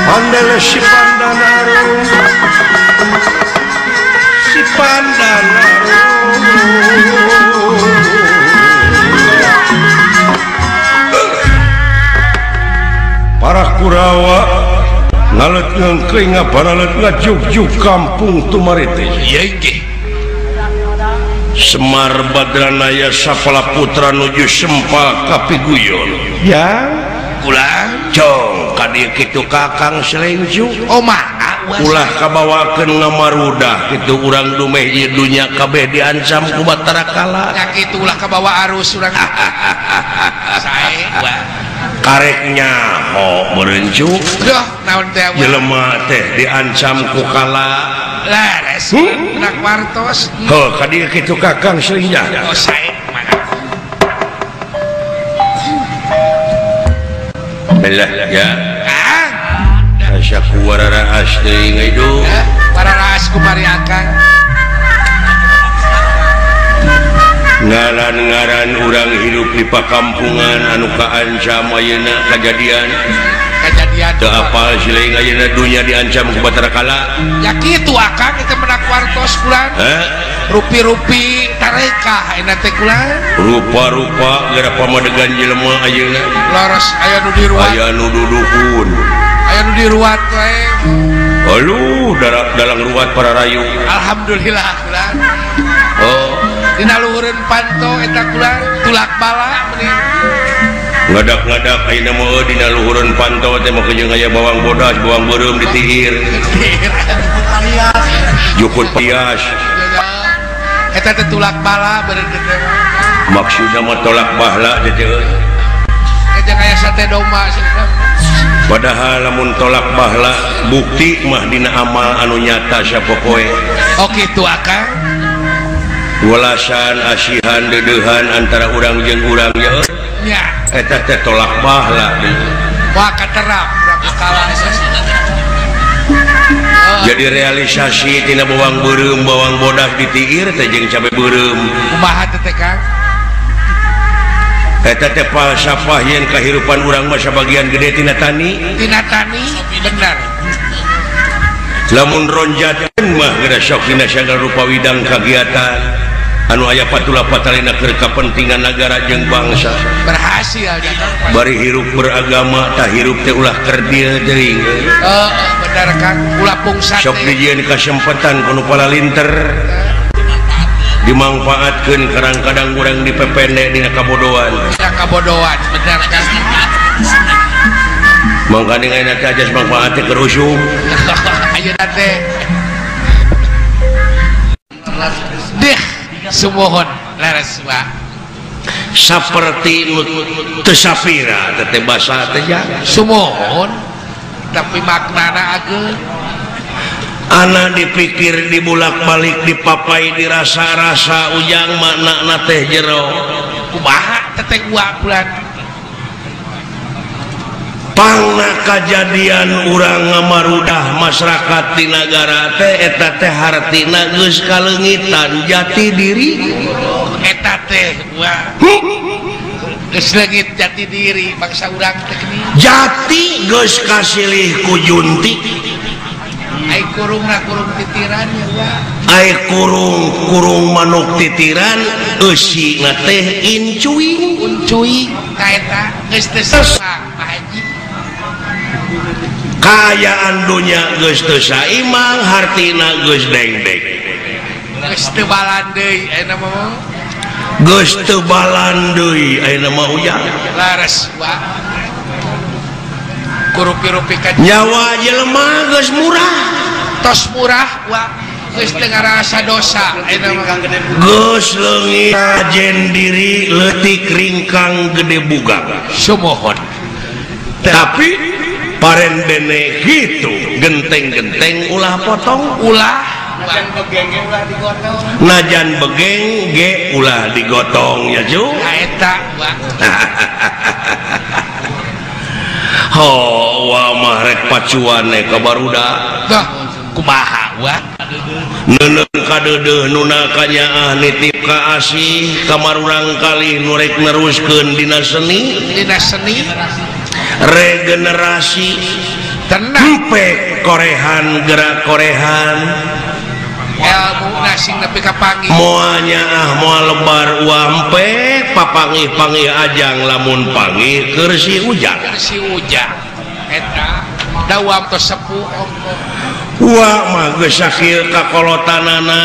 Speaker 1: Andele si Pandan Arum, si Pandan Arum. Para Kurawa ngalet ngengkeuy ngabaralet ngajuk-juk kampung Tumarite.
Speaker 2: Iya nggih.
Speaker 1: Semar Badranaya sapala putra nuju sempal kapiguyon. Ya,
Speaker 2: ulah
Speaker 1: jong ka dieu kitu Kakang Selengju.
Speaker 2: Oh mah
Speaker 1: ulah kabawakeun ngamarudah kitu urang dumeh ieu dunya kabeh diancam ku Batara Kala.
Speaker 2: Nya kitu ulah kabawa arus urang. Sae wah.
Speaker 1: Karek nyaho meureun cu.
Speaker 2: Duh, naon teh
Speaker 1: jelema teh diancam ku Kala.
Speaker 2: Leres, nak wartos.
Speaker 1: Heuh, ka dieu kitu Kakang Selengja.
Speaker 2: Oh sae mah.
Speaker 1: Belah ya. Asa ku wararaas teuing hidup.
Speaker 2: Wararaas kumari akang.
Speaker 1: Ngaran-ngaran urang hirup di pakampungan anu kaancam ayeuna kajadian.
Speaker 2: Kajadian
Speaker 1: teu apal sileung ayeuna dunya diancam ku Batara Kala.
Speaker 2: Ya kitu akang eta menak wartos kulan. Rupi-rupi tarekah ayeuna teh kulan.
Speaker 1: Rupa-rupa gara pamadegan jelema ayeuna.
Speaker 2: Laras aya nu diruat.
Speaker 1: Aya nu dudukun.
Speaker 2: Aya nu diruat we.
Speaker 1: Aduh, dalang ruat para rayu.
Speaker 2: Alhamdulillah kulan.
Speaker 1: Oh,
Speaker 2: dina luhureun panto eta kulan tulak bala meni.
Speaker 1: Ngadak-ngadak ayeuna mah dina luhureun panto teh mah jeung aya bawang bodas, bawang beureum ditihir. Jukut pias.
Speaker 2: Eta teh tulak bala beureum teh.
Speaker 1: Maksudna mah tolak bahala teh euy.
Speaker 2: Eta aya sate domba.
Speaker 1: Padahal lamun tolak bahala bukti mah dina amal anu nyata sapopoe.
Speaker 2: Oh kitu akang.
Speaker 1: Walasan asihan deudeuhan antara urang jeung urang ya.
Speaker 2: Nya.
Speaker 1: Eta teh tolak bahala deui.
Speaker 2: Wah katerap urang kalah.
Speaker 1: Jadi realisasi tina bawang beureum bawang bodas ditiir teh jeung cabe beureum.
Speaker 2: Kumaha teh Kang?
Speaker 1: Eta teh falsafah yen kahirupan urang mah sabagian gede tina tani.
Speaker 2: Tina tani bener.
Speaker 1: Lamun ronjatkeun mah geura sok dina sagala rupa widang kagiatan anu aya patula patalina keur kapentingan nagara jeung bangsa.
Speaker 2: Berhasil jangan.
Speaker 1: Bari hirup beragama tah hirup teh ulah kerdil teuing.
Speaker 2: Heeh, bener Kang, ulah pungsa
Speaker 1: teh. Sok dijieun kasempatan ku nu palalinter. Dimangfaatkeun kadang-kadang urang dipepende dina kabodohan.
Speaker 2: Dina kabodohan, bener Kang.
Speaker 1: Mangkaning ayeuna teh ajas mangfaat teh keur usum.
Speaker 2: Ayeuna teh. Deh, sumuhun leres wa.
Speaker 1: Saperti nu teu sapira teh basa teh ja.
Speaker 2: Sumuhun tapi maknana ageung.
Speaker 1: Anak dipikir dibulak-balik dipapai dirasa-rasa ujang maknana teh jero.
Speaker 2: Kumaha teteh gua bulan.
Speaker 1: Pangna kajadian urang ngamarudah masyarakat di nagara teh eta teh hartina geus kaleungitan jati diri.
Speaker 2: Eta teh gua. Geus leungit jati diri bangsa urang teh geuning.
Speaker 1: Jati geus kasilih ku junti.
Speaker 2: Ai kurungna kurung titiran ya wa.
Speaker 1: Ai kurung kurung manuk titiran eusina teh incuing.
Speaker 2: Incuing ka eta geus teu saimang Pak Haji.
Speaker 1: Kaayaan dunya geus teu saimang hartina geus dengdek.
Speaker 2: Geus teu balan deui ayeuna mah.
Speaker 1: Geus teu balan deui ayeuna mah ujang.
Speaker 2: Laras wa. Kurupi-rupi ka
Speaker 1: nyawa jelema geus murah.
Speaker 2: Tos murah wa geus teu ngarasa dosa ayeuna mah.
Speaker 1: Geus leungit ajen diri leutik ringkang gede bugang.
Speaker 2: Sumuhun.
Speaker 1: Tapi paren bene gitu genteng-genteng ulah potong
Speaker 2: ulah najan begeng ge ulah digotong.
Speaker 1: Najan begeng ge ulah digotong ya ju.
Speaker 2: Eta wa.
Speaker 1: Ho wa mah rek pacuan ka barudak.
Speaker 2: Dah kumaha wa?
Speaker 1: Neundeun kadeudeuh nu kanyaah nitip ka asih kamarurang kalih nu rek neruskeun dina seni.
Speaker 2: Dina seni
Speaker 1: regenerasi
Speaker 2: Tenang
Speaker 1: Empe korehan gerak korehan
Speaker 2: ilmu sing nepi ka panggih
Speaker 1: moal nyaah moal lebar wampe papangih-pangih ajang lamun panggih keur si ujang
Speaker 2: keur si ujang eta dawam tos sepuh ongko
Speaker 1: wa mah geus sakieu kakolotanana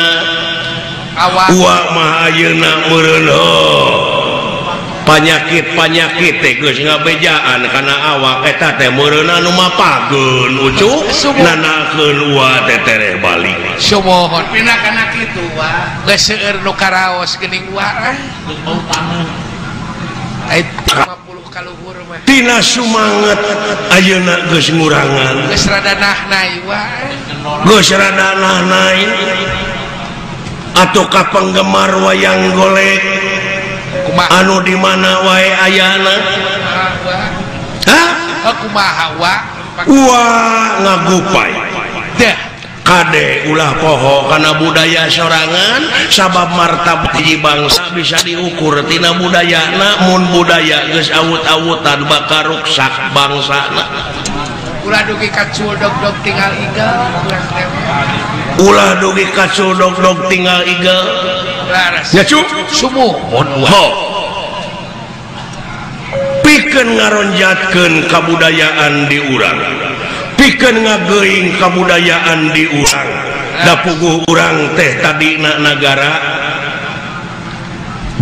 Speaker 2: awak
Speaker 1: wa mah ayeuna meureun panyakit-panyakit teh geus ngabejaan kana awak eta teh meureun anu mapageun ucu nanakeun wa teh tereh balik
Speaker 2: sumuhun pina kana kitu wa geus seueur nu karaos geuning wa geus bau taneuh aya 50 kaluhur mah
Speaker 1: tina sumanget ayeuna geus ngurangan
Speaker 2: geus rada nahnai wa
Speaker 1: geus rada nahnai atuh ka penggemar wayang golek anu di mana wae ayana hah
Speaker 2: kumaha wa
Speaker 1: wa ngagupai
Speaker 2: deh
Speaker 1: kade ulah poho kana budaya sorangan sabab martabat hiji bangsa bisa diukur tina budayana mun budaya geus awut-awutan bakal ruksak bangsana
Speaker 2: ulah dugi kacul dog-dog tinggal igel
Speaker 1: ulah dugi kacul dog-dog tinggal igel
Speaker 2: laras
Speaker 1: nya cu
Speaker 2: sumuhun
Speaker 1: ho pikeun ngaronjatkeun kabudayaan di urang pikeun ngageuing kabudayaan di urang da puguh urang teh tadina nagara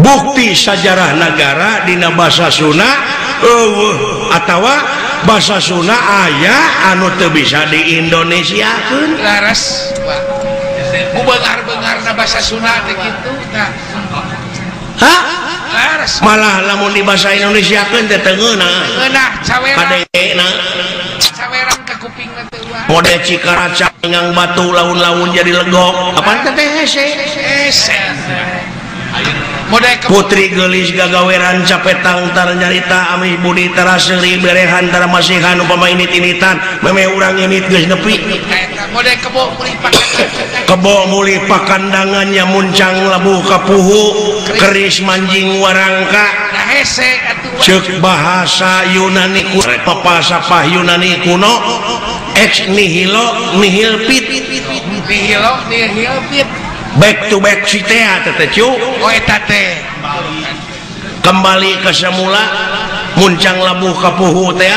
Speaker 1: bukti sajarah nagara dina basa Sunda eueuh atawa basa Sunda aya anu teu bisa di Indonesiakeun
Speaker 2: laras ku beungar-beungarna basa Sunda teh kitu tah
Speaker 1: hah
Speaker 2: laras
Speaker 1: malah lamun di basa Indonesiakeun teh teu ngeunah
Speaker 2: ngeunah cawerang
Speaker 1: kadena
Speaker 2: cawerang ka kupingna teh wa
Speaker 1: mode Cikaraca ngang batu laun-laun jadi legok apaan teh hese
Speaker 2: hese
Speaker 1: Putri geulis gagaweran capetang tar nyarita amih budi taraseuri berehan tara masihan upama init-initan memeh urang init geus nepi
Speaker 2: mode kebo mulih pakandangan
Speaker 1: kebo mulih pakandangannya muncang labuh kapuhu keris manjing warangka
Speaker 2: nah hese atuh
Speaker 1: ceuk bahasa Yunani papasapah Yunani kuno ex nihilo nihil pit
Speaker 2: nihilo nihil pit
Speaker 1: back to back si teh teh cu
Speaker 2: oh eta teh
Speaker 1: kembali ke semula muncang labuh kapuhu teh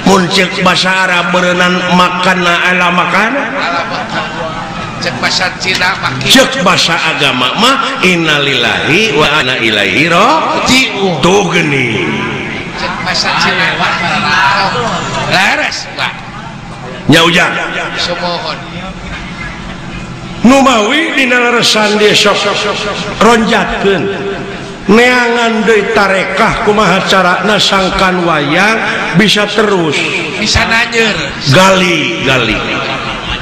Speaker 1: mun ceuk basa Arab beureunan makanna ala makan
Speaker 2: ceuk basa Cina maki
Speaker 1: ceuk basa agama mah innalillahi wa inna ilaihi raji'un tuh geuning
Speaker 2: ceuk basa Cina laras wa
Speaker 1: nya ujang
Speaker 2: sumuhun
Speaker 1: Numawi dina leresan dia sok ronjatkeun neangan deui tarekah kumaha carana sangkan wayang bisa terus
Speaker 2: bisa nanyer
Speaker 1: gali gali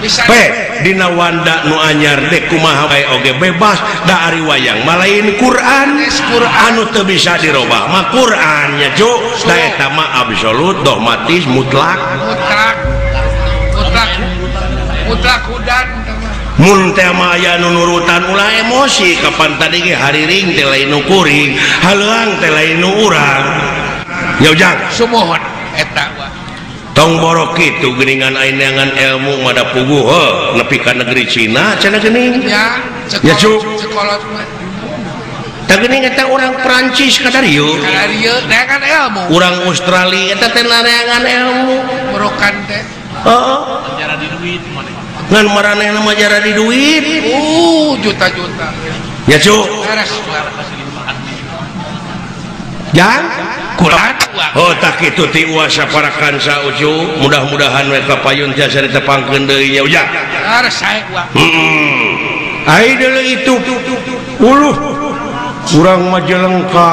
Speaker 2: bisa
Speaker 1: pe dina wanda nu anyar dek kumaha wae oge bebas da ari wayang mah lain Quran anu teu bisa dirobah mah Quran nya cu da eta mah absolut dogmatis mutlak
Speaker 2: mutlak mutlak mutlak hudan
Speaker 1: mun teh mah aya nu nurutan ulah emosi kapan tadi ge hariring teh lain nu kuring haleuang teh lain nu urang nya ujang
Speaker 2: sumuhun eta wa
Speaker 1: tong borok kitu geuningan ayeuna ilmu mah da puguh heuh nepi ka negeri Cina cenah geuning
Speaker 2: nya
Speaker 1: nya cu
Speaker 2: sekolot mah
Speaker 1: tah geuning eta urang Prancis ka darieu
Speaker 2: neangan ilmu
Speaker 1: urang Australia eta teh neangan ilmu
Speaker 2: borokan teh
Speaker 1: heeh
Speaker 4: jara di duit maneh
Speaker 1: ngan maranehna mah jara di duit
Speaker 2: juta-juta
Speaker 1: ya cu jang
Speaker 2: kurang
Speaker 1: oh tak kitu ti uasa para kansa ucu mudah-mudahan we kapayun tiasa ditepangkeun deui nya ujang
Speaker 2: laras sae uang
Speaker 1: ai deuleu itu uluh urang Majalengka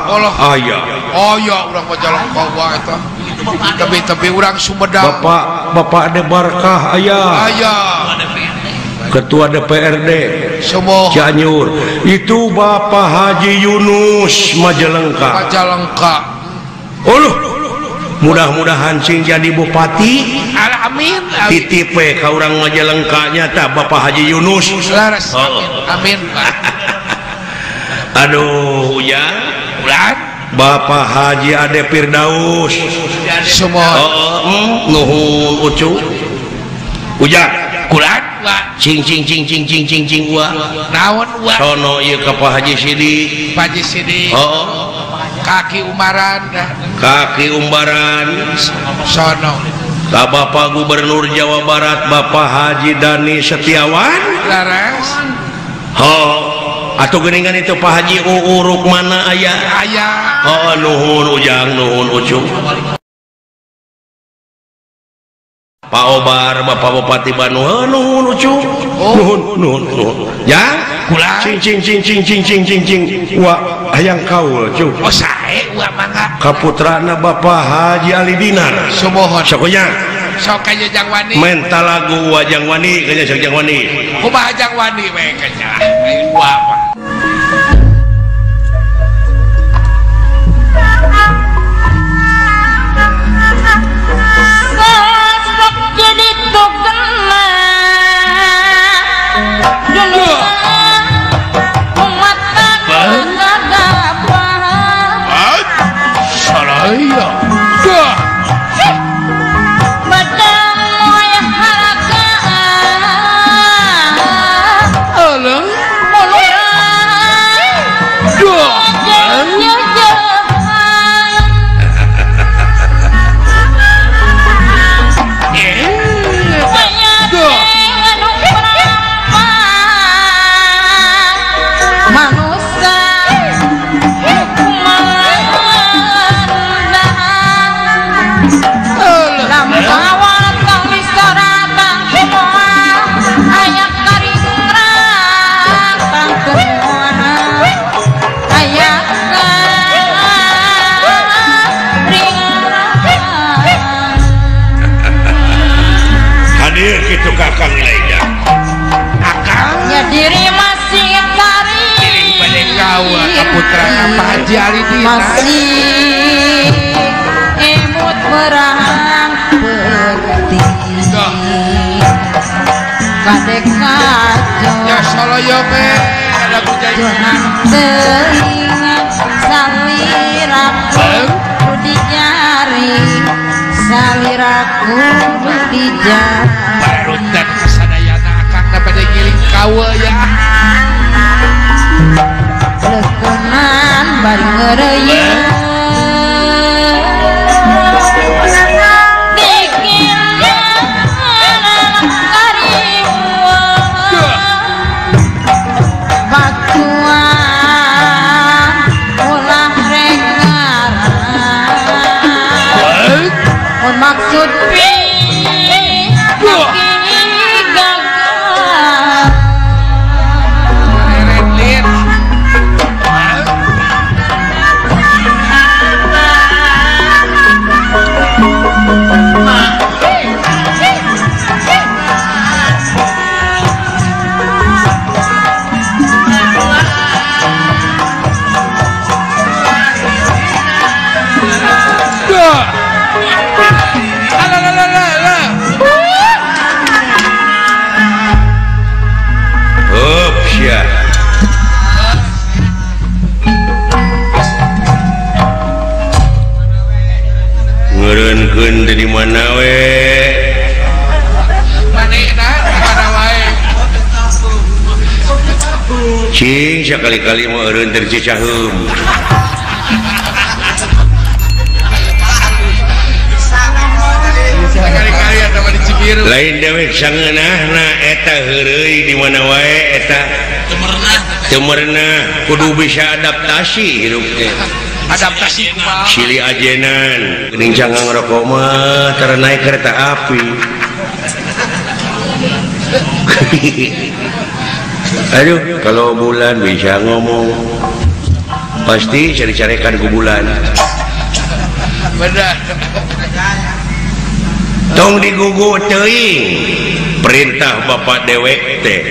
Speaker 2: Allah
Speaker 1: aya
Speaker 2: aya urang Majalengka wa eta tapi-tapi urang Sumedang
Speaker 1: Bapak Ade Barkah aya
Speaker 2: aya
Speaker 1: Ketua DPRD Cianjur itu Bapak Haji Yunus Majalengka
Speaker 2: Majalengka
Speaker 1: uluh mudah-mudahan sing jadi bupati
Speaker 2: amin
Speaker 1: titip we ka urang Majalengka nya tah Bapak Haji Yunus
Speaker 2: laras amin amin
Speaker 1: aduh ya
Speaker 2: ulah
Speaker 1: Bapak Haji Ade Firdaus
Speaker 2: semua
Speaker 1: oh, nuhun ucu ujang
Speaker 2: kulan wa
Speaker 1: cing cing cing cing cing cing cing wa
Speaker 2: naon wa
Speaker 1: sono ieu ka Pak Haji Sidik
Speaker 2: Pak Haji Sidik
Speaker 1: oh
Speaker 2: kaki umbaran
Speaker 1: kaki umbaran
Speaker 2: sono
Speaker 1: ka Bapak Gubernur Jawa Barat Bapak Haji Dani Setiawan
Speaker 2: laras
Speaker 1: oh atau geningan itu Pak Haji Uu Rukmana aya
Speaker 2: aya
Speaker 1: oh nuhun ujang nuhun ucung Pak Obar Bapak Bupati Bandung oh, nuhun ucung
Speaker 2: oh.
Speaker 1: Nuhun nuhun nuhun ya
Speaker 2: kula
Speaker 1: cing cing cing cing cing cing cing cing wa hayang kaul cung
Speaker 2: oh sae wa mangga
Speaker 1: kaputrana Bapak Haji Ali Dinar
Speaker 2: sumohon
Speaker 1: sakunya
Speaker 2: sok ka Jang Wani
Speaker 1: menta lagu wa Jang Wani kanya sok Jang Wani
Speaker 2: kumaha Jang Wani we kanya lain wa mah
Speaker 3: Sosok jadi togena dulu umat
Speaker 2: Saraya
Speaker 1: hadir gitu kakang Ilaida
Speaker 2: akang
Speaker 3: ya diri masih tarik
Speaker 2: pada kau kaputra Pak Haji Ali Dinar
Speaker 3: masih emut berang peti kadek kajo
Speaker 2: ya soloyo me lagu jaingan
Speaker 3: teringat saliraku dijari saliraku dijari
Speaker 2: barutan kasadayana akang pada ngiling kawe ya
Speaker 3: lekonan bari ngeureuyeun maksud
Speaker 1: dari mana we
Speaker 2: manehna mana wae
Speaker 1: cing sakali-kali mah eureun teh Cicaheum
Speaker 2: sakali-kali aya mah di Cibiru
Speaker 1: lain dewek sangeunahna eta heureuy di mana wae eta teu merenah kudu bisa adaptasi hirup teh
Speaker 2: adaptasi kumaha
Speaker 1: silih ajenan geuning cangkang rokok mah tara naik kereta api aduh kalau bulan bisa ngomong pasti cari-carikan ku bulan
Speaker 2: bener
Speaker 1: tong digugu teuing perintah bapak dewek teh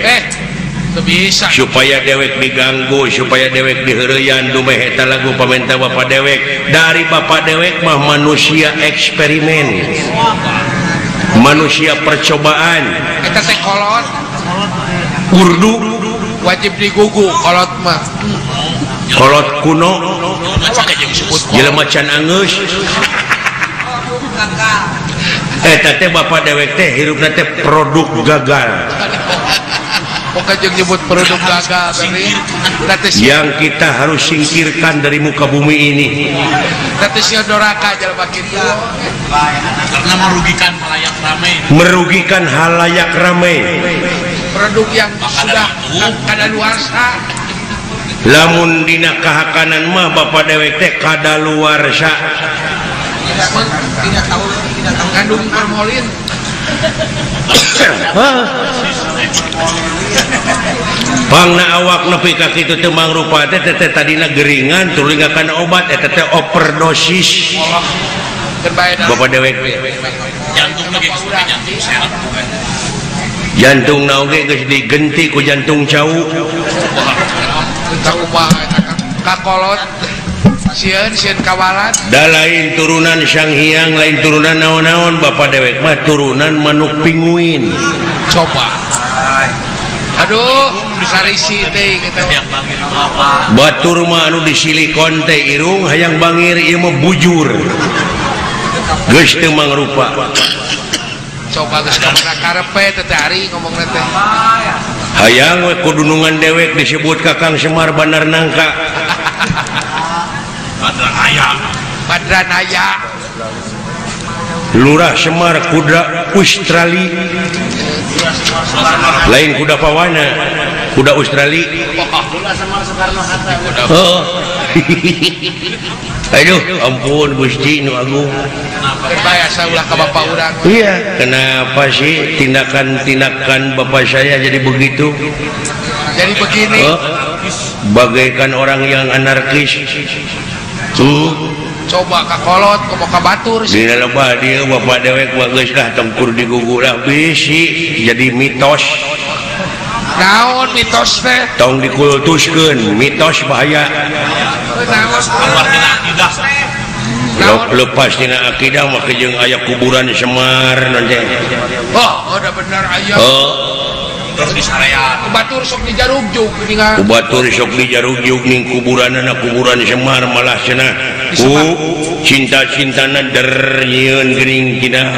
Speaker 2: bisa.
Speaker 1: Supaya dewek diganggu supaya dewek diheureyan dumeh eta lagu pamenta bapak dewek dari bapak dewek mah manusia eksperimen manusia percobaan
Speaker 2: eta teh kolot
Speaker 1: urdu
Speaker 2: wajib digugu kolot mah
Speaker 1: kolot kuno
Speaker 2: disebut
Speaker 1: Jelema can anggeus. Eta teh bapak dewek teh hirupna teh produk gagal.
Speaker 2: Nyebut produk gagal
Speaker 1: yang kita harus singkirkan dari muka bumi ini.
Speaker 5: Karena merugikan halayak ramai.
Speaker 1: Merugikan halayak ramai.
Speaker 2: Produk yang sudah kadaluarsa.
Speaker 1: Lamun dina kahakanan mah bapak dewek teh kadaluarsa.
Speaker 2: Tidak tahu, tidak tahu kandung formolin.
Speaker 1: Pangna awak nepi ka kitu teu mangrupa teh teh tadina geringan tuluy kana obat eta teh overdosis. Bapak dewek
Speaker 5: jantung lagi jantung sehat.
Speaker 1: Jantung na oge geus digenti ku jantung cau.
Speaker 2: Kakolot sieun sieun kawalan.
Speaker 1: Da lain turunan Sang Hyang, lain turunan naon-naon, bapak dewek mah turunan manuk pinguin.
Speaker 2: Coba. Aduh, sarisi teh kitu.
Speaker 1: Batur mah anu disilikon teh irung hayang bangir ieu mah bujur. Geus teu mangrupa.
Speaker 2: Coba geus ka mana karepe teh ari ngomongna teh.
Speaker 1: Hayang we kudunungan dewek disebut Kakang Semar Bandar Nangka.
Speaker 2: Badranaya.
Speaker 1: Lurah Semar kuda Australia. Lain kuda pawana, kuda Australia. Oh. Aduh, ampun Gusti nu agung.
Speaker 2: Terbiasa ulah ka bapak urang.
Speaker 1: Iya, kenapa sih tindakan-tindakan bapak saya jadi begitu?
Speaker 2: Jadi begini.
Speaker 1: Oh, bagaikan orang yang anarkis.
Speaker 2: Coba kakolot, komo ka batur.
Speaker 1: Dina lebah dia bapak dewek bagus lah tengkur digugulah bisi jadi mitos.
Speaker 2: Naon mitos teh?
Speaker 1: Tong dikultuskeun, mitos bahaya. Lepas tina akidah mah jeung aya kuburan Semar nanti.
Speaker 2: Oh, udah bener aya.
Speaker 1: Oh.
Speaker 5: Terus di sarean.
Speaker 2: Batur sok dijarugjug geuningan.
Speaker 1: Batur sok dijarugjug ning kuburanana kuburan Semar malah cenah. Ku cinta-cintana der nyieun geuning tina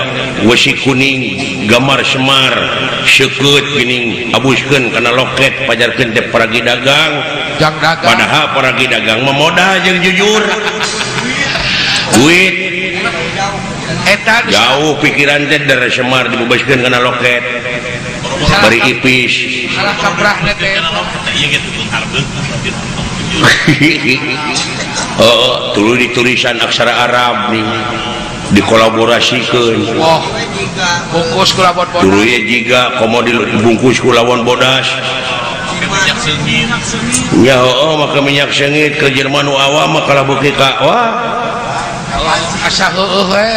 Speaker 1: wesi kuning gambar Semar seukeut geuning abuskeun kana loket pajarkeun teh paragi dagang.
Speaker 2: Jang dagang.
Speaker 1: Padahal paragi dagang mah modal jeung jujur. Duit
Speaker 2: eta
Speaker 1: jauh pikiran teh der Semar dibebaskeun kana loket. Bari ipis.
Speaker 2: Salah kaprahna teh.
Speaker 1: Oh, tuluy ditulisan aksara Arab nih dikolaborasikeun.
Speaker 2: Oh, bungkus ku lawan bodas.
Speaker 1: Tuluy jiga komo dibungkus ku lawan bodas. Ya heueuh make minyak seungit ke jelema nu awam mah kalah beuki ka wah.
Speaker 2: Asa heueuh we.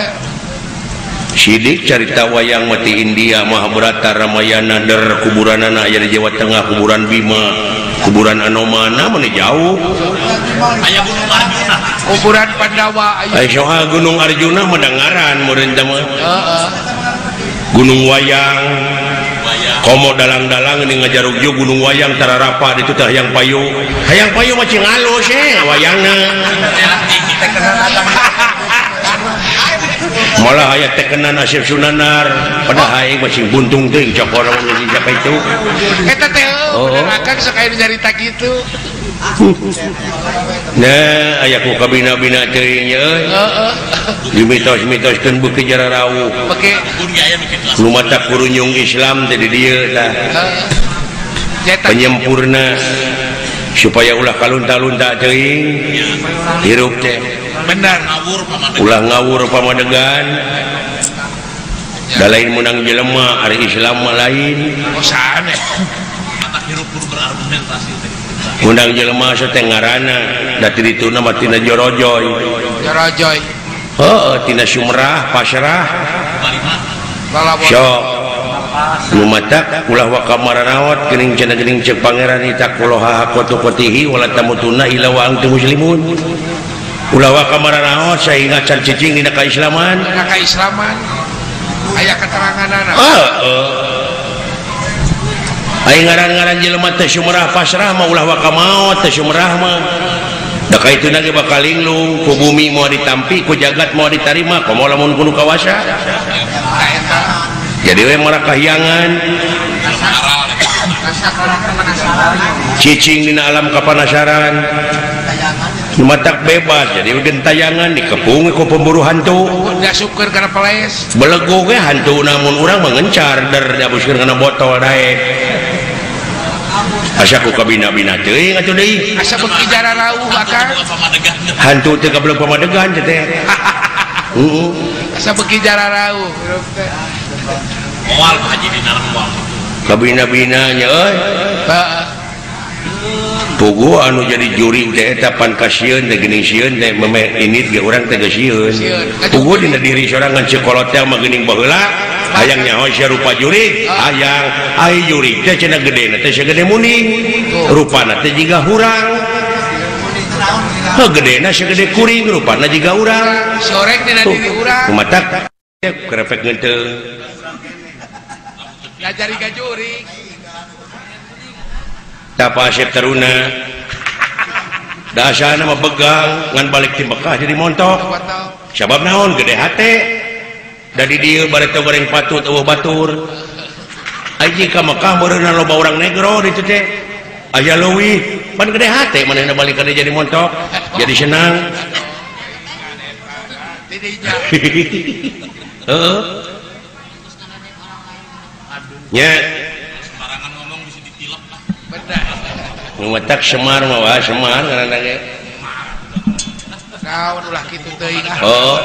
Speaker 1: Sidik carita wayang mati India Mahabharata Ramayana der kuburanana aya di Jawa Tengah kuburan Bima kuburan Anomana mana jauh
Speaker 5: aya Gunung Arjuna
Speaker 2: kuburan Pandawa
Speaker 1: aya soal Gunung Arjuna mah dangaran meureun teh mah
Speaker 2: heeh
Speaker 1: Gunung Wayang komo dalang-dalang ini ngajarugjug Gunung Wayang tararapa ditu teh hayang payu hayang payu mah cing alus wayangna malah aya tekenan Asep Sunanar padahal aing masih buntung teuing cokor mun jadi siapa itu
Speaker 2: eta teh bener akang sok aya nyarita kitu
Speaker 1: nah aya ku kabina-bina teuing euy
Speaker 2: heeh
Speaker 1: dimitos-mitoskeun beuki jararauh
Speaker 2: beuki
Speaker 1: nu mata kurunyung Islam teh di dieu tah penyempurna supaya ulah kalunta-lunta teuing hirup teh
Speaker 2: benar
Speaker 1: ulah ngawur pamadegan da lain menang jelema ari Islam mah lain menang jelema teh ngaranna da ti dituna mah tina jorojoy
Speaker 2: jorojoy
Speaker 1: heueuh tina Sumerah pasrah sok nu matak ulah waka maranaot geuning cenah geuning ceuk pangeran itaqullaha haqqa tuqatihi wala tamutuna illa wa antum muslimun ulah waka maranaot sehingga can cicing dina kaislaman
Speaker 2: dina kaislaman aya keteranganana
Speaker 1: heeh aya ngaran-ngaran jelema teh Sumerah pasrah mah ulah waka maot teh Sumerah mah Da kaituna ge bakal linglung ku bumi moal ditampi ku jagat moal ditarima komo lamun kudu kawasa. Jadi we mara kahyangan cicing dina alam kapanasaran matak bebas jadi gentayangan dikepung ku pemburu hantu
Speaker 2: diasupkeun kana peles
Speaker 1: belegu ge hantu namun urang mengencar der diabuskeun kana botol daek asa ku kabina-bina teuing atuh deui
Speaker 2: asa beuki jararauh akang
Speaker 1: hantu teh kabeleg pamadegan teh heeh
Speaker 2: asa beuki jararauh hirup teh
Speaker 5: moal haji dina moal
Speaker 1: kabina-bina nya euy
Speaker 2: heeh
Speaker 1: pugu anu jadi juri teh eta pan kasieun teh geuning sieun teh memeh init ge urang teh geus sieun pugu dina diri sorangan cekolot teh mah geuning baheula hayang nyaho sia rupa jurig hayang ai jurig teh cenah gedena teh sagede muning rupana teh jiga hurang heuh gedena sagede kuring rupana jiga urang
Speaker 2: sorek dina diri urang
Speaker 1: kumatak krepek ngeuteung
Speaker 2: ngajari ka jurig
Speaker 1: tapa Asep Taruna dasana mah begang ngan balik ti Mekah jadi montok sabab naon gede hate da di dieu bareto goreng patut eueuh batur aji ka Mekah meureunna loba urang negro ditu teh aya leuwih pan gede hate manehna balik ka jadi montok jadi senang heeh nya
Speaker 5: sembarangan ngomong bisa ditilep lah
Speaker 1: ngumetak Semar mah wah Semar ngaranna ge
Speaker 2: naon ulah kitu teuing ah
Speaker 1: oh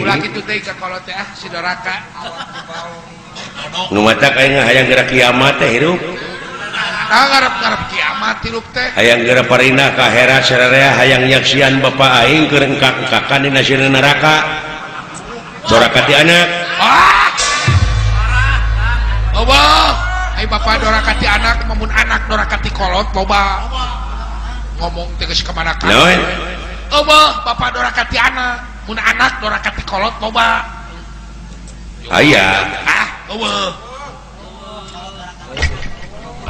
Speaker 2: ulah kitu teuing ka kolot teh ah si doraka
Speaker 1: nu matak aing hayang geura kiamat teh hirup
Speaker 2: ah ngarep-ngarep kiamat hirup teh
Speaker 1: hayang geura parina ka akhirat sararea hayang nyaksian bapa aing keur engkak-engkakan dina sieun neraka doraka ti anak
Speaker 2: ah Allah ai bapa doraka ti anak mamun anak doraka ti kolot loba ngomong teh geus ka mana-mana
Speaker 1: naon
Speaker 2: Allah bapa doraka ti anak mun anak doraka ti kolot loba
Speaker 1: aya
Speaker 2: ah eueuh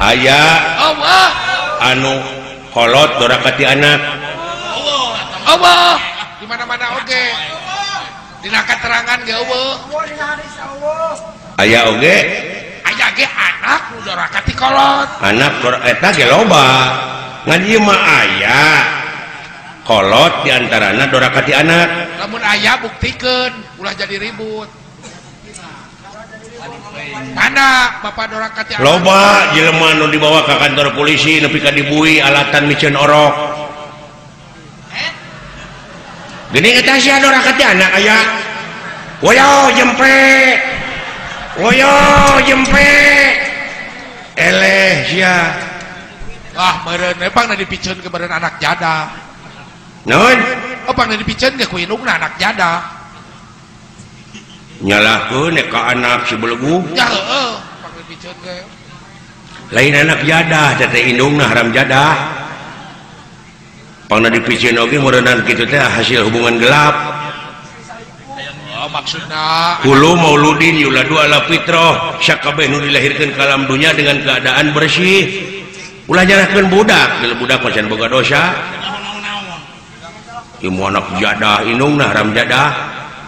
Speaker 1: aya
Speaker 2: Allah
Speaker 1: anu kolot doraka ti anak
Speaker 2: Allah di mana-mana oge dina katerangan ge eueuh
Speaker 1: aya oge
Speaker 2: aya ge anak nu doraka ti kolot
Speaker 1: anak eta ge loba ngan ieu mah aya kolot diantarana doraka ti anak
Speaker 2: lamun aya buktikeun ulah jadi ribut mana bapak doraka ti anak
Speaker 1: loba jelema nu dibawa ka kantor polisi nepi ka dibui alatan miceun orok geuning eta sia doraka ti anak aya woyo jempe woyo jempe eleh sia
Speaker 2: ah meureun we pangna dipiceun ke meureun anak jada
Speaker 1: naon
Speaker 2: oh pangna dipiceun ge ku indungna anak jada
Speaker 1: nyalahkeun ka anak si belegu
Speaker 2: ya heueuh pangna dipiceun ge
Speaker 1: lain anak jadah teh indungna haram jadah pangna dipiceun oge meureunnan kitu teh hasil hubungan gelap
Speaker 2: oh maksudna
Speaker 1: kullu mauludin yuladu ala fitrah sakabeh nu dilahirkeun ka alam dunya dengan keadaan bersih ulah nyalahkeun budak bila budak mah can boga dosa ieu anak jadah indungna haram jadah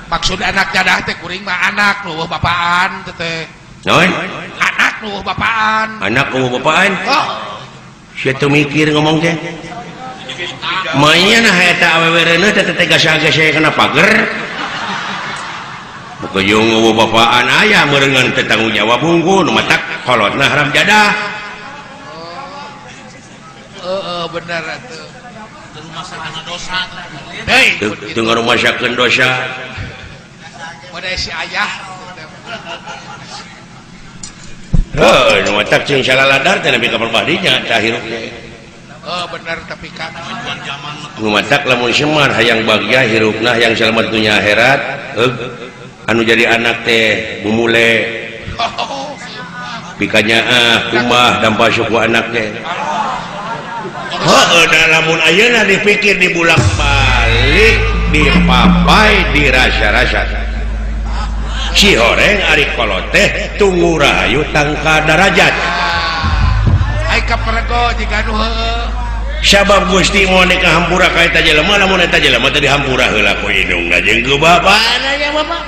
Speaker 2: maksud anak jadah teh kuring mah anak nu bapaan teh
Speaker 1: naon
Speaker 2: anak nu bapaan
Speaker 1: anak nu bapaan
Speaker 2: oh
Speaker 1: sia teu mikir ngomong teh maya nah eta awewe reuneuh teh teh gasa-gasa kana pager bukujung eueuh bapaan aya meureungan teh tanggung jawab hungkul nu matak kolotna haram jadah
Speaker 2: heeh bener atuh
Speaker 5: dosa
Speaker 2: deui
Speaker 1: teu ngarumasakeun dosa
Speaker 2: pada si ayah
Speaker 1: heuh nu matak cing salaladar teh nepi ka perbadinya tah hirup teh
Speaker 2: oh bener tapi kan
Speaker 1: nu matak lamun Semar hayang bagja hirupna hayang selamat dunya akhirat anu jadi anak teh bumule pikanyaah kumbah dampa suku anak teh heuh da lamun ayeuna dipikir dibulak-balik dipapai dirasa-rasa si horeng ari kolot teh tunggu rahayu tangka darajat
Speaker 2: ai kaperego jiga nu heueuh
Speaker 1: Sabab Gusti moal dikahampura ka eta jelema lamun eta jelema teh dihampura heula ku indungna jeung ku bapana nya bapak.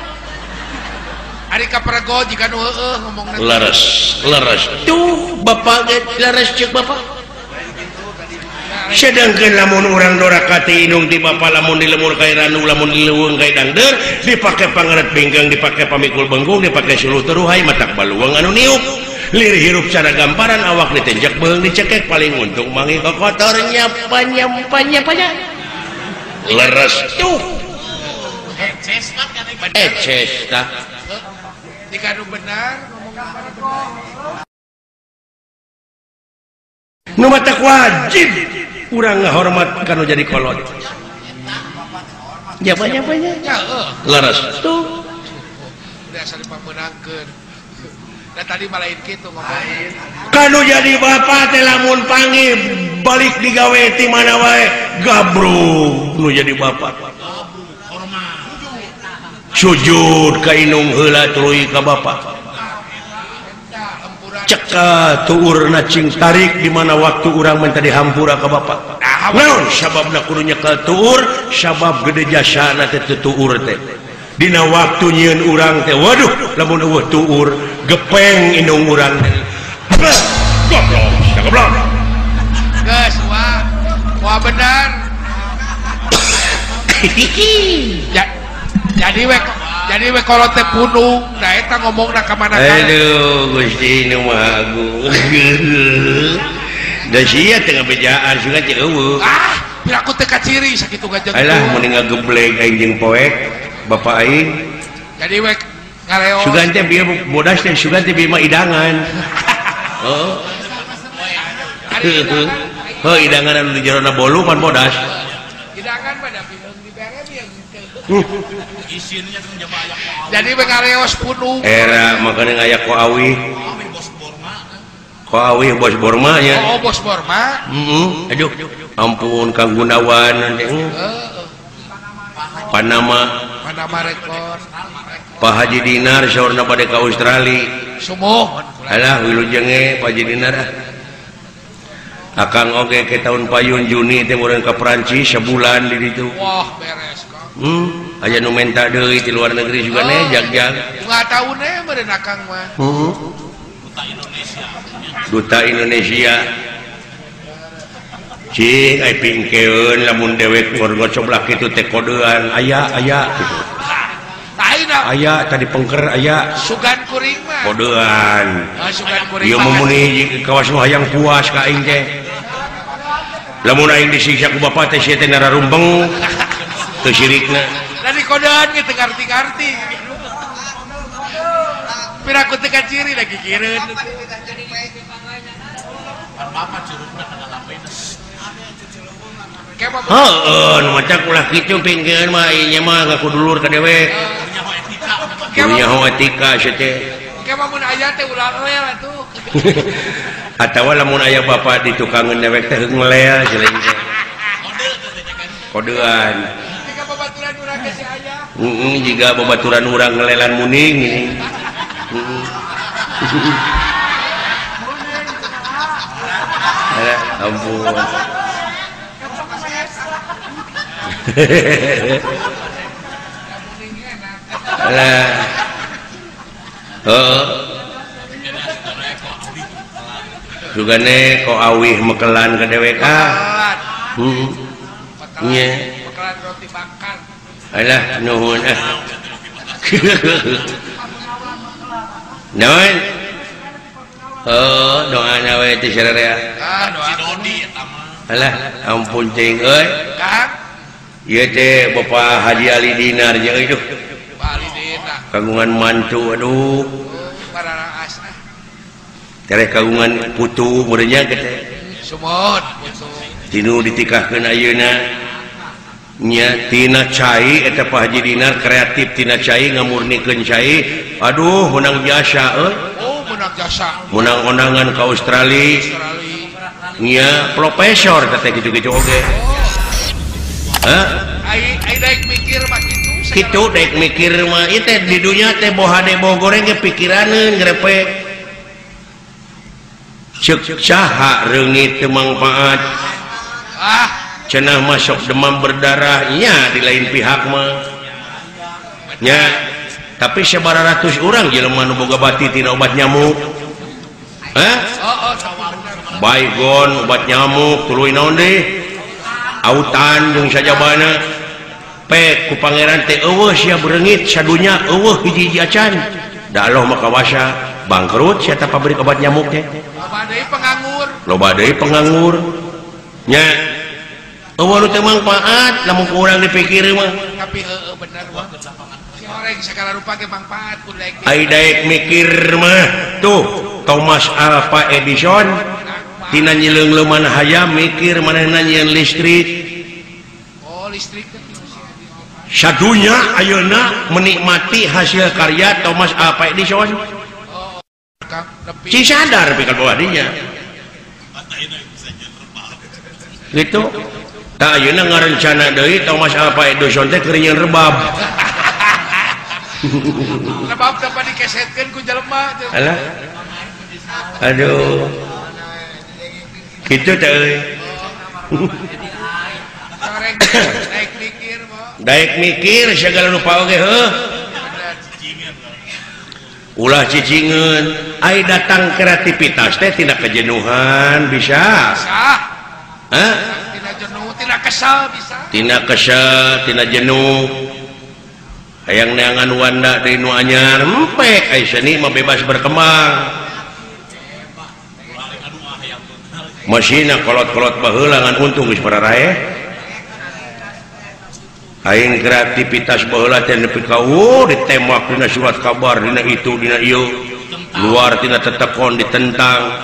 Speaker 2: Ari ka perego jika nu heueuh ngomongna.
Speaker 1: Leres, leres. Tuh bapak ge leres ceuk bapak. Sedangkan lamun urang doraka ti indung ti bapa lamun di lemur ka randu lamun di leuweung ka dangdeur dipake pangeret bingkang dipake pamikul bengkung dipake suluh teruhai matak baluang anu niup. Lir hirup cara gamparan awak ditenjak beung dicekek paling untung mangi kotor nyapa nyapa nyapa leres tuh eces tah
Speaker 2: jika nu benar
Speaker 1: nu matak wajib urang ngahormat kanu jadi kolot nyapa nyapa nya leres tuh
Speaker 2: biasa dipameunangkeun. Nah, tadi malain kitu ngomong.
Speaker 1: Kanu jadi bapak teh lamun panggih balik digawe ti mana wae gabrug nu jadi bapak. Sujud ka indung heula tuluy ka bapak. Ceka tuurna cing tarik di mana waktu urang menta dihampura ka bapak. Naon sababna kudu nyekel tuur? Sabab gede jasana teh teu tuur teh. Dina waktu nyieun urang teh waduh lamun eueuh tuur gepeng indung urang teh. Goblok, goblok.
Speaker 2: Geus wah. Wah bener. Jadi we kolot teh punung, da eta ngomongna ka mana ka.
Speaker 1: Aduh Gusti nu Maha Agung. Da sia teh ngabejaan sugan teh eueuh.
Speaker 2: Ah, piraku teh kaciri sakitu gajeng.
Speaker 1: Alah mun ngageblek aing jeung poek bapak aing.
Speaker 2: Jadi we ngareo.
Speaker 1: Sugan teh bieu bodas teh sugan teh bieu mah idangan. Heeh. Heuh idangan anu di jerona bolu pan bodas.
Speaker 2: Idangan mah da piheung dibere bieu henteu. Jadi we ngareos punung.
Speaker 1: Era makane aya ko awi. Ko awi bos Borma nya.
Speaker 2: Oh bos Borma.
Speaker 1: Heeh. Aduh ampun Kang Gunawan teh. Panama
Speaker 2: Panama Record.
Speaker 1: Pak Haji Dinar saurna bade ka Australia.
Speaker 2: Sumuh.
Speaker 1: Alah wilujenge Pak Haji Dinar ah. Akang oge ke tahun payun Juni teh meureun ka Perancis sebulan di ditu.
Speaker 2: Wah beres Kang.
Speaker 1: Aya nu menta deui ti luar negeri juga ne jag-jag.
Speaker 2: Enggak tahu ne meureun akang mah.
Speaker 1: Heeh.
Speaker 5: Duta Indonesia.
Speaker 1: Duta Indonesia. Cing ai pingkeun lamun dewek ngorgocoblak kitu teh kodean aya aya kitu. Aya tadi pengker aya
Speaker 2: sugan kuring mah.
Speaker 1: Kodean.
Speaker 2: Ah sugan kuring.
Speaker 1: Ieu mah kawas nu hayang puas ka aing teh. Lamun aing disiksa ku bapak teh sia teh nararumbeng. Teu sirikna.
Speaker 2: Dari kodean ge teu ngarti-ngarti. Piraku teu kaciri lagi gigireun.
Speaker 5: Pan bapak curugna kana lampena.
Speaker 1: Heeh, nu maca ulah kitu pingkeun mah ieu mah ngaku dulur ka dewek. Punya etika sia teh.
Speaker 2: Ke mah mun aya teh ulah lel atuh.
Speaker 1: Atawa lamun aya bapak di tukangeun dewek teh ngelel cenah teh. Kodean.
Speaker 2: Jiga babaturan urang ge si aya.
Speaker 1: Heeh, jiga babaturan urang ngelelan muning ini. Heeh. Alah, ampun. Alah. Heeh. Sugane ko awih mekelan ka dewek ah. Heeh. Nya.
Speaker 2: Mekelan roti bakar.
Speaker 1: Alah nuhun ah. Naon? Oh, doana we teh sararea.
Speaker 2: Ah, doa.
Speaker 5: Si Dodi eta mah.
Speaker 1: Alah, ampun cing euy.
Speaker 2: Kang.
Speaker 1: Ieu teh Bapak Haji Ali Dinar nya euy duh.
Speaker 2: Pak Ali Dinar.
Speaker 1: Kagungan mantu aduh.
Speaker 2: Pararaas ah.
Speaker 1: Tereh kagungan putu meureun nya teh.
Speaker 2: Sumon putu.
Speaker 1: Tinu ditikahkeun ayeuna. Nya tina cai eta Pak Haji Dinar kreatif tina cai ngamurnikeun cai. Aduh menang jasa euy.
Speaker 2: Oh, menang jasa.
Speaker 1: Menang ondangan ka Australia. Nya profesor teh kitu-kitu oge. Hah?
Speaker 2: Ai daek mikir mah kitu.
Speaker 1: Kitu daek mikir mah ieu teh di dunya teh boha de boh goreng ge pikiraneun grepe. Ceuk saha reungit teu mangpaat.
Speaker 2: Ah,
Speaker 1: cenah masuk demam berdarah nya di lain pihak mah. Nya, tapi sabaratus urang jelema nu boga bati tina obat nyamuk. Hah? Baygon obat nyamuk tuluy naon deui? Autan jeung sajabana. Pek ku pangeran teh eueuh sia bereungit sadunya eueuh hiji-hiji acan. Da Allah mah kawasa bangkrut sia ta pabrik obat nyamuk teh.
Speaker 2: Loba deui penganggur.
Speaker 1: Loba deui penganggur. Nya eueuh nu teu mangpaat lamun ku urang dipikir mah.
Speaker 2: Tapi heueuh bener wah. Si horeng sagala rupa ge mangpaat kudu daek.
Speaker 1: Ai daek mikir mah tuh Thomas Alva Edison tina nyileung-leuman hayam mikir manehna nyieun listrik.
Speaker 2: Oh, listrik teh.
Speaker 1: Sadunya ayeuna menikmati hasil karya Thomas Alva Edison.
Speaker 2: Oh,
Speaker 1: ci sadar pikeun bawah dinya. Gitu. Tah ayeuna ngarencana deui Thomas Alva Edison teh keur nyieun rebab.
Speaker 2: Rebab teh dikesetkeun ku jelema.
Speaker 1: Alah. Aduh. Kitu teh euy.
Speaker 2: Daek mikir mah.
Speaker 1: Daek mikir segala rupa oge heuh. Ulah cicingeun. Ai datang kreativitas teh tina kejenuhan bisa. Hah?
Speaker 2: Tina jenuh, tina kesal bisa.
Speaker 1: Tina kesal, tina jenuh. Hayang neangan wanda deui nu anyar, empek ai seni mah bebas berkembang. Masina kolot-kolot baheula ngan untung geus pararaeh. Aing kreativitas baheula teh nepi ka ditembak dina surat kabar dina itu dina ieu luar tina tetekon ditentang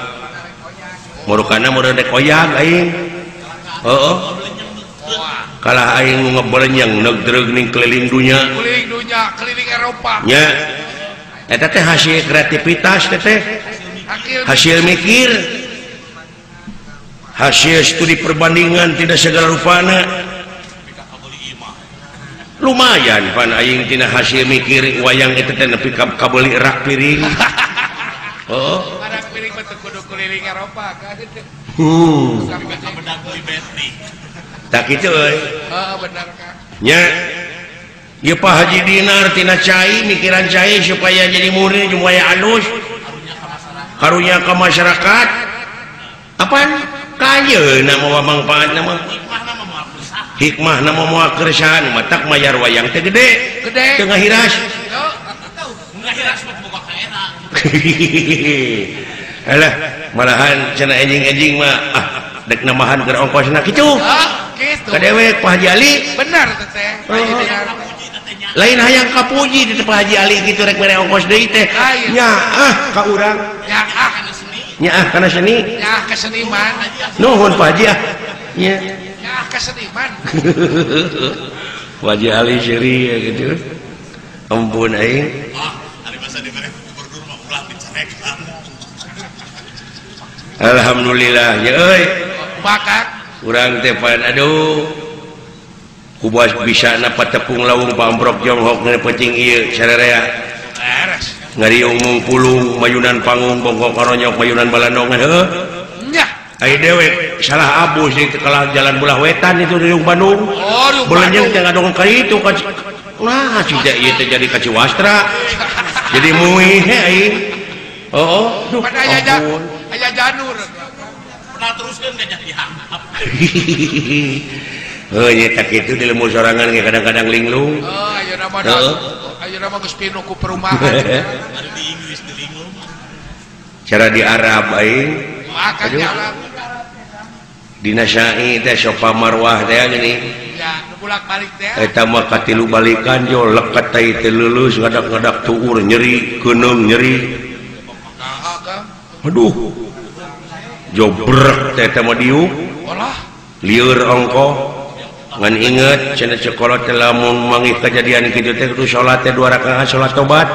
Speaker 1: murukana meureun dek oyag aing heueuh kalah aing ngebelenyeng neugdreug ning keliling dunya
Speaker 2: keliling Eropa
Speaker 1: nya eta teh hasil kreativitas teh hasil mikir hasil studi perbandingan tidak segala rupana. Lumayan pan aing tina hasil mikir wayang itu teh nepi ka kabeuli rak piring. Heeh.
Speaker 2: Rak piring mah teu kudu keliling Eropa kan.
Speaker 1: Tak kitu euy.
Speaker 2: Heeh bener Kang.
Speaker 1: Nya. Ieu Pak Haji Dinar tina cai mikiran cai supaya jadi murni supaya alus. Karunya ka masyarakat. Apaan? Kayeuna mawa mangpaatna mah. Hikmah nama moal keresahan matak mayar wayang teh gede
Speaker 2: gede
Speaker 1: teu ngahiras
Speaker 5: ngahiras mah boga kaena.
Speaker 1: Alah malahan cenah enjing-enjing mah ah dek namahan keur ongkosna kitu.
Speaker 2: Kitu
Speaker 1: ka dewek Pak Haji Ali
Speaker 2: bener teh
Speaker 1: lain hayang kapuji di Pak Haji Ali kitu rek mere ongkos deui teh nyaah ka urang
Speaker 2: nyaah kana seni
Speaker 1: nyaah kana seni
Speaker 2: nyaah ka seniman
Speaker 1: nuhun Pak Haji ah nya
Speaker 2: keseniman.
Speaker 1: Wajah Ali seri ya gitu. Ampun aing.
Speaker 5: Ah, ari masa dibere gubernur mah ulah dicarekan.
Speaker 1: Alhamdulillah ya euy.
Speaker 2: Bakat
Speaker 1: urang teh pan aduh. Kubas bisa napa tepung lawung pamprok jonghok ngene peuting ieu sarerea.
Speaker 2: Beres.
Speaker 1: Ngariung mungpulung mayunan panggung bongkok karonyok mayunan balandongan heuh.
Speaker 2: Nyah.
Speaker 1: Ai dewek salah abus di kalah jalan belah wetan itu di Bandung.
Speaker 2: Oh,
Speaker 1: belenyeng teh ngadong ka itu ka nah cida ieu teh jadi ka Ciwastra. Jadi muih he aing. Heeh. Duh.
Speaker 2: Aya janur.
Speaker 5: Pernah teruskeun ka jadi hangap.
Speaker 1: Heuh nya tak kitu di lembur sorangan ge kadang-kadang linglung.
Speaker 2: Oh, ayeuna mah ayeuna mah geus pinuh ku perumahan.
Speaker 5: Di Inggris di linglung.
Speaker 1: Cara di Arab aing.
Speaker 2: Makan jalan.
Speaker 1: Dina syai teh sopa marwah teh gini.
Speaker 2: Ya, nu bolak-balik teh.
Speaker 1: Eta mah katilu balikan jo lekat teh teu leuleus ngadak-ngadak tuur nyeri, keuneung nyeri. Aduh. Jobrek teh eta mah diuk.
Speaker 2: Olah.
Speaker 1: Lieur ongkoh. Ngan inget cenah cekolot teh lamun manggih kejadian kitu teh kudu salat teh 2 rakaat salat tobat.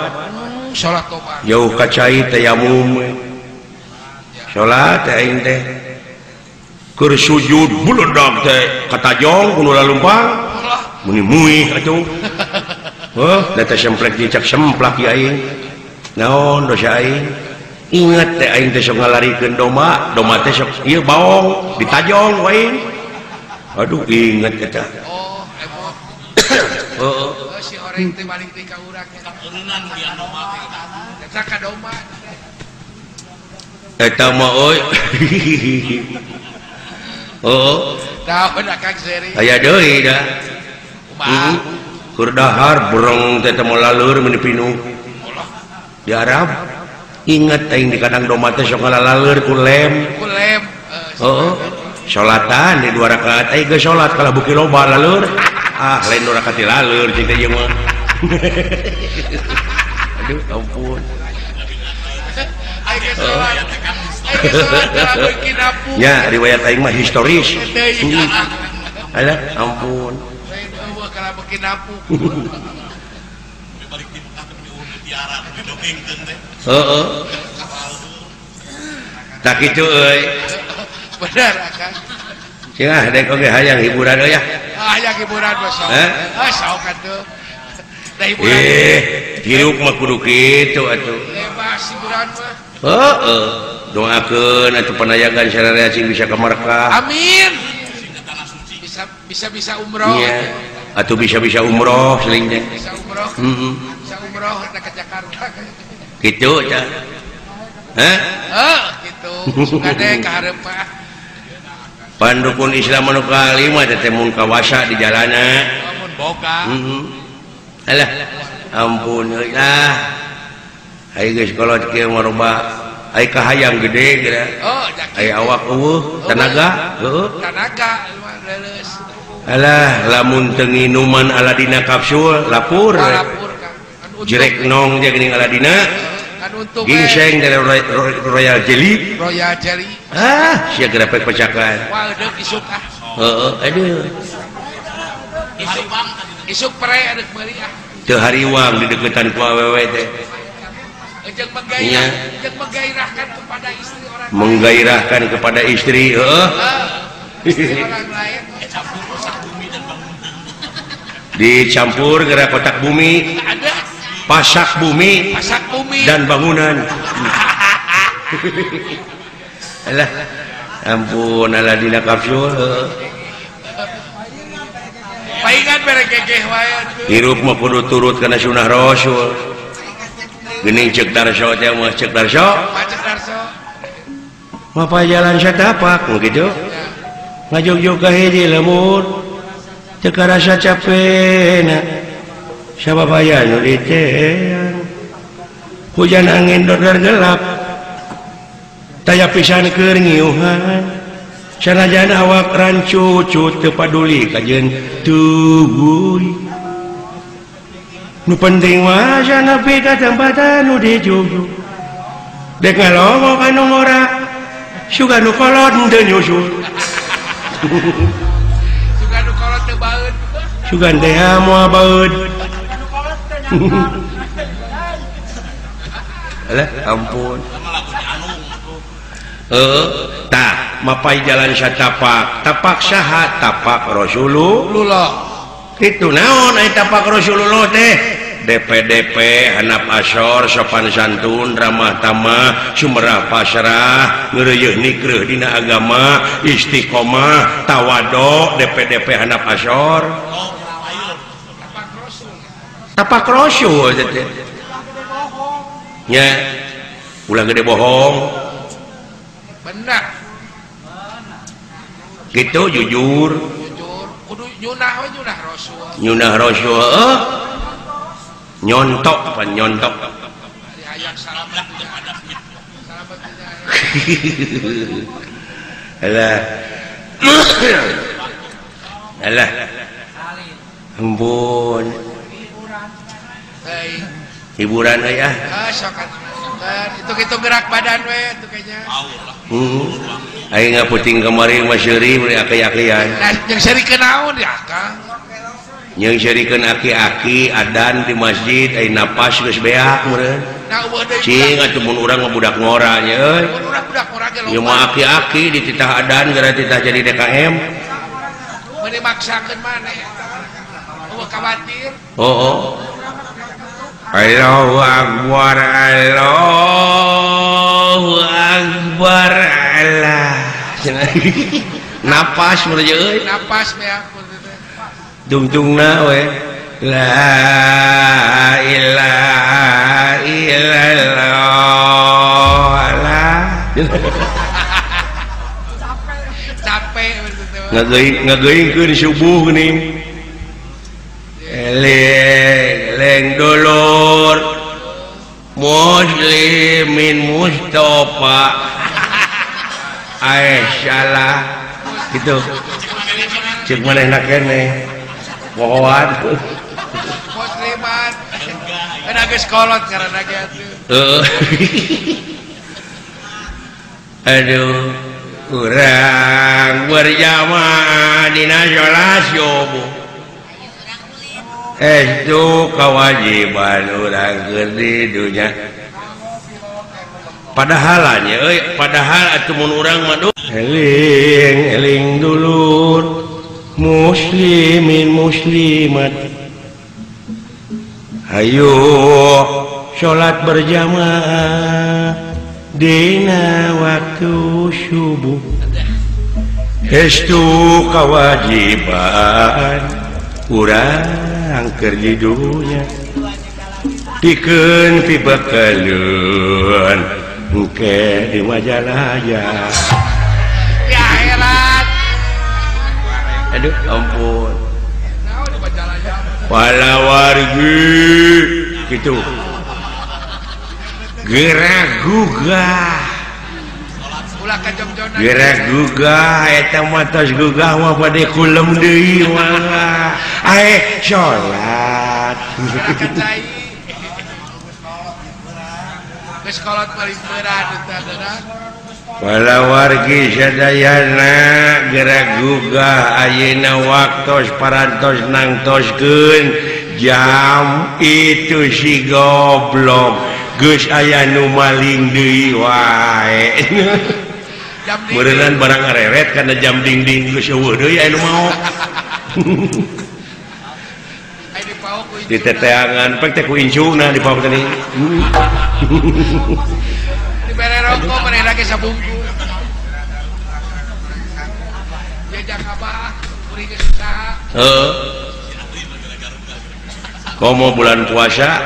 Speaker 2: Salat tobat.
Speaker 1: Jauh ka cai tayamum. Salat teh aing teh. Keur sujud beledak teh katajong kudu lalumpang muni muih atuh heuh da teh semplek dicak semplak ieu aing naon dosa aing inget teh aing teh sok ngalarikeun domba domba teh sok ieu baong ditajong ku aing Aduh inget eta.
Speaker 2: Oh, emot.
Speaker 1: Heeh.
Speaker 2: Si horeng teh balik deui ka urang.
Speaker 5: Turunan lian domba.
Speaker 2: Eta ka domba.
Speaker 1: Eta mah euy. Oh.
Speaker 2: Naon Akang Seri?
Speaker 1: Aya deui da.
Speaker 2: Kumaha?
Speaker 1: Keur dahar breng teh teh laleur meuni pinuh. Di Arab inget aing di kandang domba teh sok ngalaleur ku lem.
Speaker 2: Ku lem.
Speaker 1: Heeh. Salatan di 2 rakaat aing geus salat kalah beuki loba laleur. Ah, lain 2 rakaat laleur cing teh ieu mah. Aduh, ampun.
Speaker 2: Aing geus salat. Aing geus salat kalah beuki napuk.
Speaker 1: Nya riwayat aing mah historis. Alah, ampun.
Speaker 2: Lain eueuh kalah beuki napuk.
Speaker 5: Balik di Mekah teh mutiara didongengkeun teh.
Speaker 1: Heeh. Tak kitu euy.
Speaker 2: Bener Akang.
Speaker 1: Cenah dek oge hayang hiburan euy ya.
Speaker 2: Hayang hiburan mah sok. Ah sok atuh. Da hiburan.
Speaker 1: Hirup mah kudu kitu atuh.
Speaker 2: Bebas hiburan mah.
Speaker 1: Heeh. Doakeun atuh panayagan sararea cing bisa ka Makkah.
Speaker 2: Amin. Bisa umroh.
Speaker 1: Iya. Atuh bisa-bisa umroh seling teh.
Speaker 2: Bisa umroh.
Speaker 1: Heeh.
Speaker 2: Bisa umroh ka Jakarta.
Speaker 1: Kitu tah. Hah?
Speaker 2: Heuh, kitu. Suka deh ka hareup mah.
Speaker 1: Pandukun Islam anu kalima teh mun kawasa di jalana.
Speaker 2: Mun boga.
Speaker 1: Heeh. Alah, ampun euy lah. Ai geus kolot kieu mah loba ai kahayang gede geura.
Speaker 2: Oh,
Speaker 1: ai awak eueuh tanaga, heueuh.
Speaker 2: Tanaga leuleus.
Speaker 1: Alah, lamun teu nginuman Aladina kapsul lapur.
Speaker 2: Lapur Kang.
Speaker 1: Jerek nong je geuning Aladina. Ginseng dari Royal Jelly.
Speaker 2: Royal Jelly.
Speaker 1: Ah, sia gerepek pecakan.
Speaker 2: Wah, deuk isuk ah.
Speaker 1: Heeh, aduh.
Speaker 2: Isuk pere deuk meuli ah.
Speaker 1: Teu hariwang di deukeutan ku awewe teh.
Speaker 2: Jeung menggairahkan kepada istri orang lain.
Speaker 1: Menggairahkan kepada istri, heeh.
Speaker 2: Istri orang lain.
Speaker 1: Dicampur geura kotak bumi.
Speaker 2: Ada.
Speaker 1: Pasak bumi, dan bangunan. Alah, ampun Aladina kapsul.
Speaker 2: Paingan bere gegeh wae atuh.
Speaker 1: Hirup mah kudu turut kana sunah Rasul. Geuning ceuk Darso teh mah ceuk Darso.
Speaker 2: Ceuk Darso.
Speaker 1: Mapa jalan satapak nu kitu. Ngajogjog ka hiji lembur. Teu karasa capena. Sababaya nu diteang hujan angin dordor gelap taya pisan keur ngiuhan sanajan awak rancucut teu paduli kajeun tubuy nu penting mah nepi ka tempatan nu dijugjug dek ngalongok anu ngora sugan nu kolot teu nyusul
Speaker 2: sugan nu kolot teu baeud
Speaker 1: sugan teh moal baeud. Alah, ampun. Tah, mapai jalan satapak, tapak saha, tapak Rasulullah. Kitu naon ai tapak Rasulullah teh? DPDP, hanap asor, sopan santun, ramah tamah, sumerah pasrah, ngeureuyeun nikreuh dina agama, istiqomah, tawado, DPDP hanap asor. Tapak rasul teh. Nya ulah gede bohong.
Speaker 2: Benar.
Speaker 1: Gitu jujur.
Speaker 2: Jujur kudu nyunah we nyunah rasul.
Speaker 1: Nyunah rasul heuh. Nyontok apa nyontok.
Speaker 2: Hayang salamet salamet.
Speaker 1: Alah. Alah. Ampun. Hiburan euy ah.
Speaker 2: Sok atuh. Itu gerak badan we atuh kayaknya.
Speaker 1: Aing ngaputing kamari mah seuri meuli aki-akian.
Speaker 2: Jeung seurikeun naon di akang?
Speaker 1: Jeung seurikeun aki-aki adan di masjid ai napas geus beak meureun. Cing atuh mun urang mah budak ngora nya euy.
Speaker 2: Mun urang budak ngora ge loba.
Speaker 1: Ieu mah aki-aki dititah adan gara titah jadi DKM.
Speaker 2: Meuni maksakeun maneh. Eueuh kawatir.
Speaker 1: Oh. Allahu Akbar, Allahu Akbar, Allah. Napas mun euy.
Speaker 2: Napas beak.
Speaker 1: Dungtungna we. La ilaha illallah.
Speaker 2: Capek
Speaker 1: ngageuingkeun subuh geuning. Eling dulur muslimin Mustafa. Ae salah gitu. Ceuk manehna keneh. Pohoan.
Speaker 2: Muslimat. Kan geus kolot ngaranna ge atuh.
Speaker 1: Heeh. Aduh, urang berjamaah dina salat subuh. Itu kewajiban urang keur di dunya. Padahal nya euy, padahal atuh mun urang mah eling eling dulur muslimin muslimat. Hayu salat berjamaah dina waktu subuh. Estu kewajiban urang keur di dunya. Pikeun pibekeleun engke di Majalaya.
Speaker 2: Ya herat.
Speaker 1: Aduh ampun. Palawargi gitu. Gerak gugah. Gerak gugah eta mah tos gugah mah bade kulem deui mah. Ae salat.
Speaker 2: Geus kolot paling berat eta adalah.
Speaker 1: Palawargi sadayana gerak gugah ayeuna waktos parantos nangtoskeun jam itu si goblok geus aya nu maling deui wae. Meureunnan barang ngareret kana jam dingding geus eueuh deui aya nu maok. Di teteangan pek teh ku incuna di paok tadi.
Speaker 2: Dibere rokok manehna ge sabungkus. Jajak abah kuring geus usaha.
Speaker 1: Heeh. Komo bulan puasa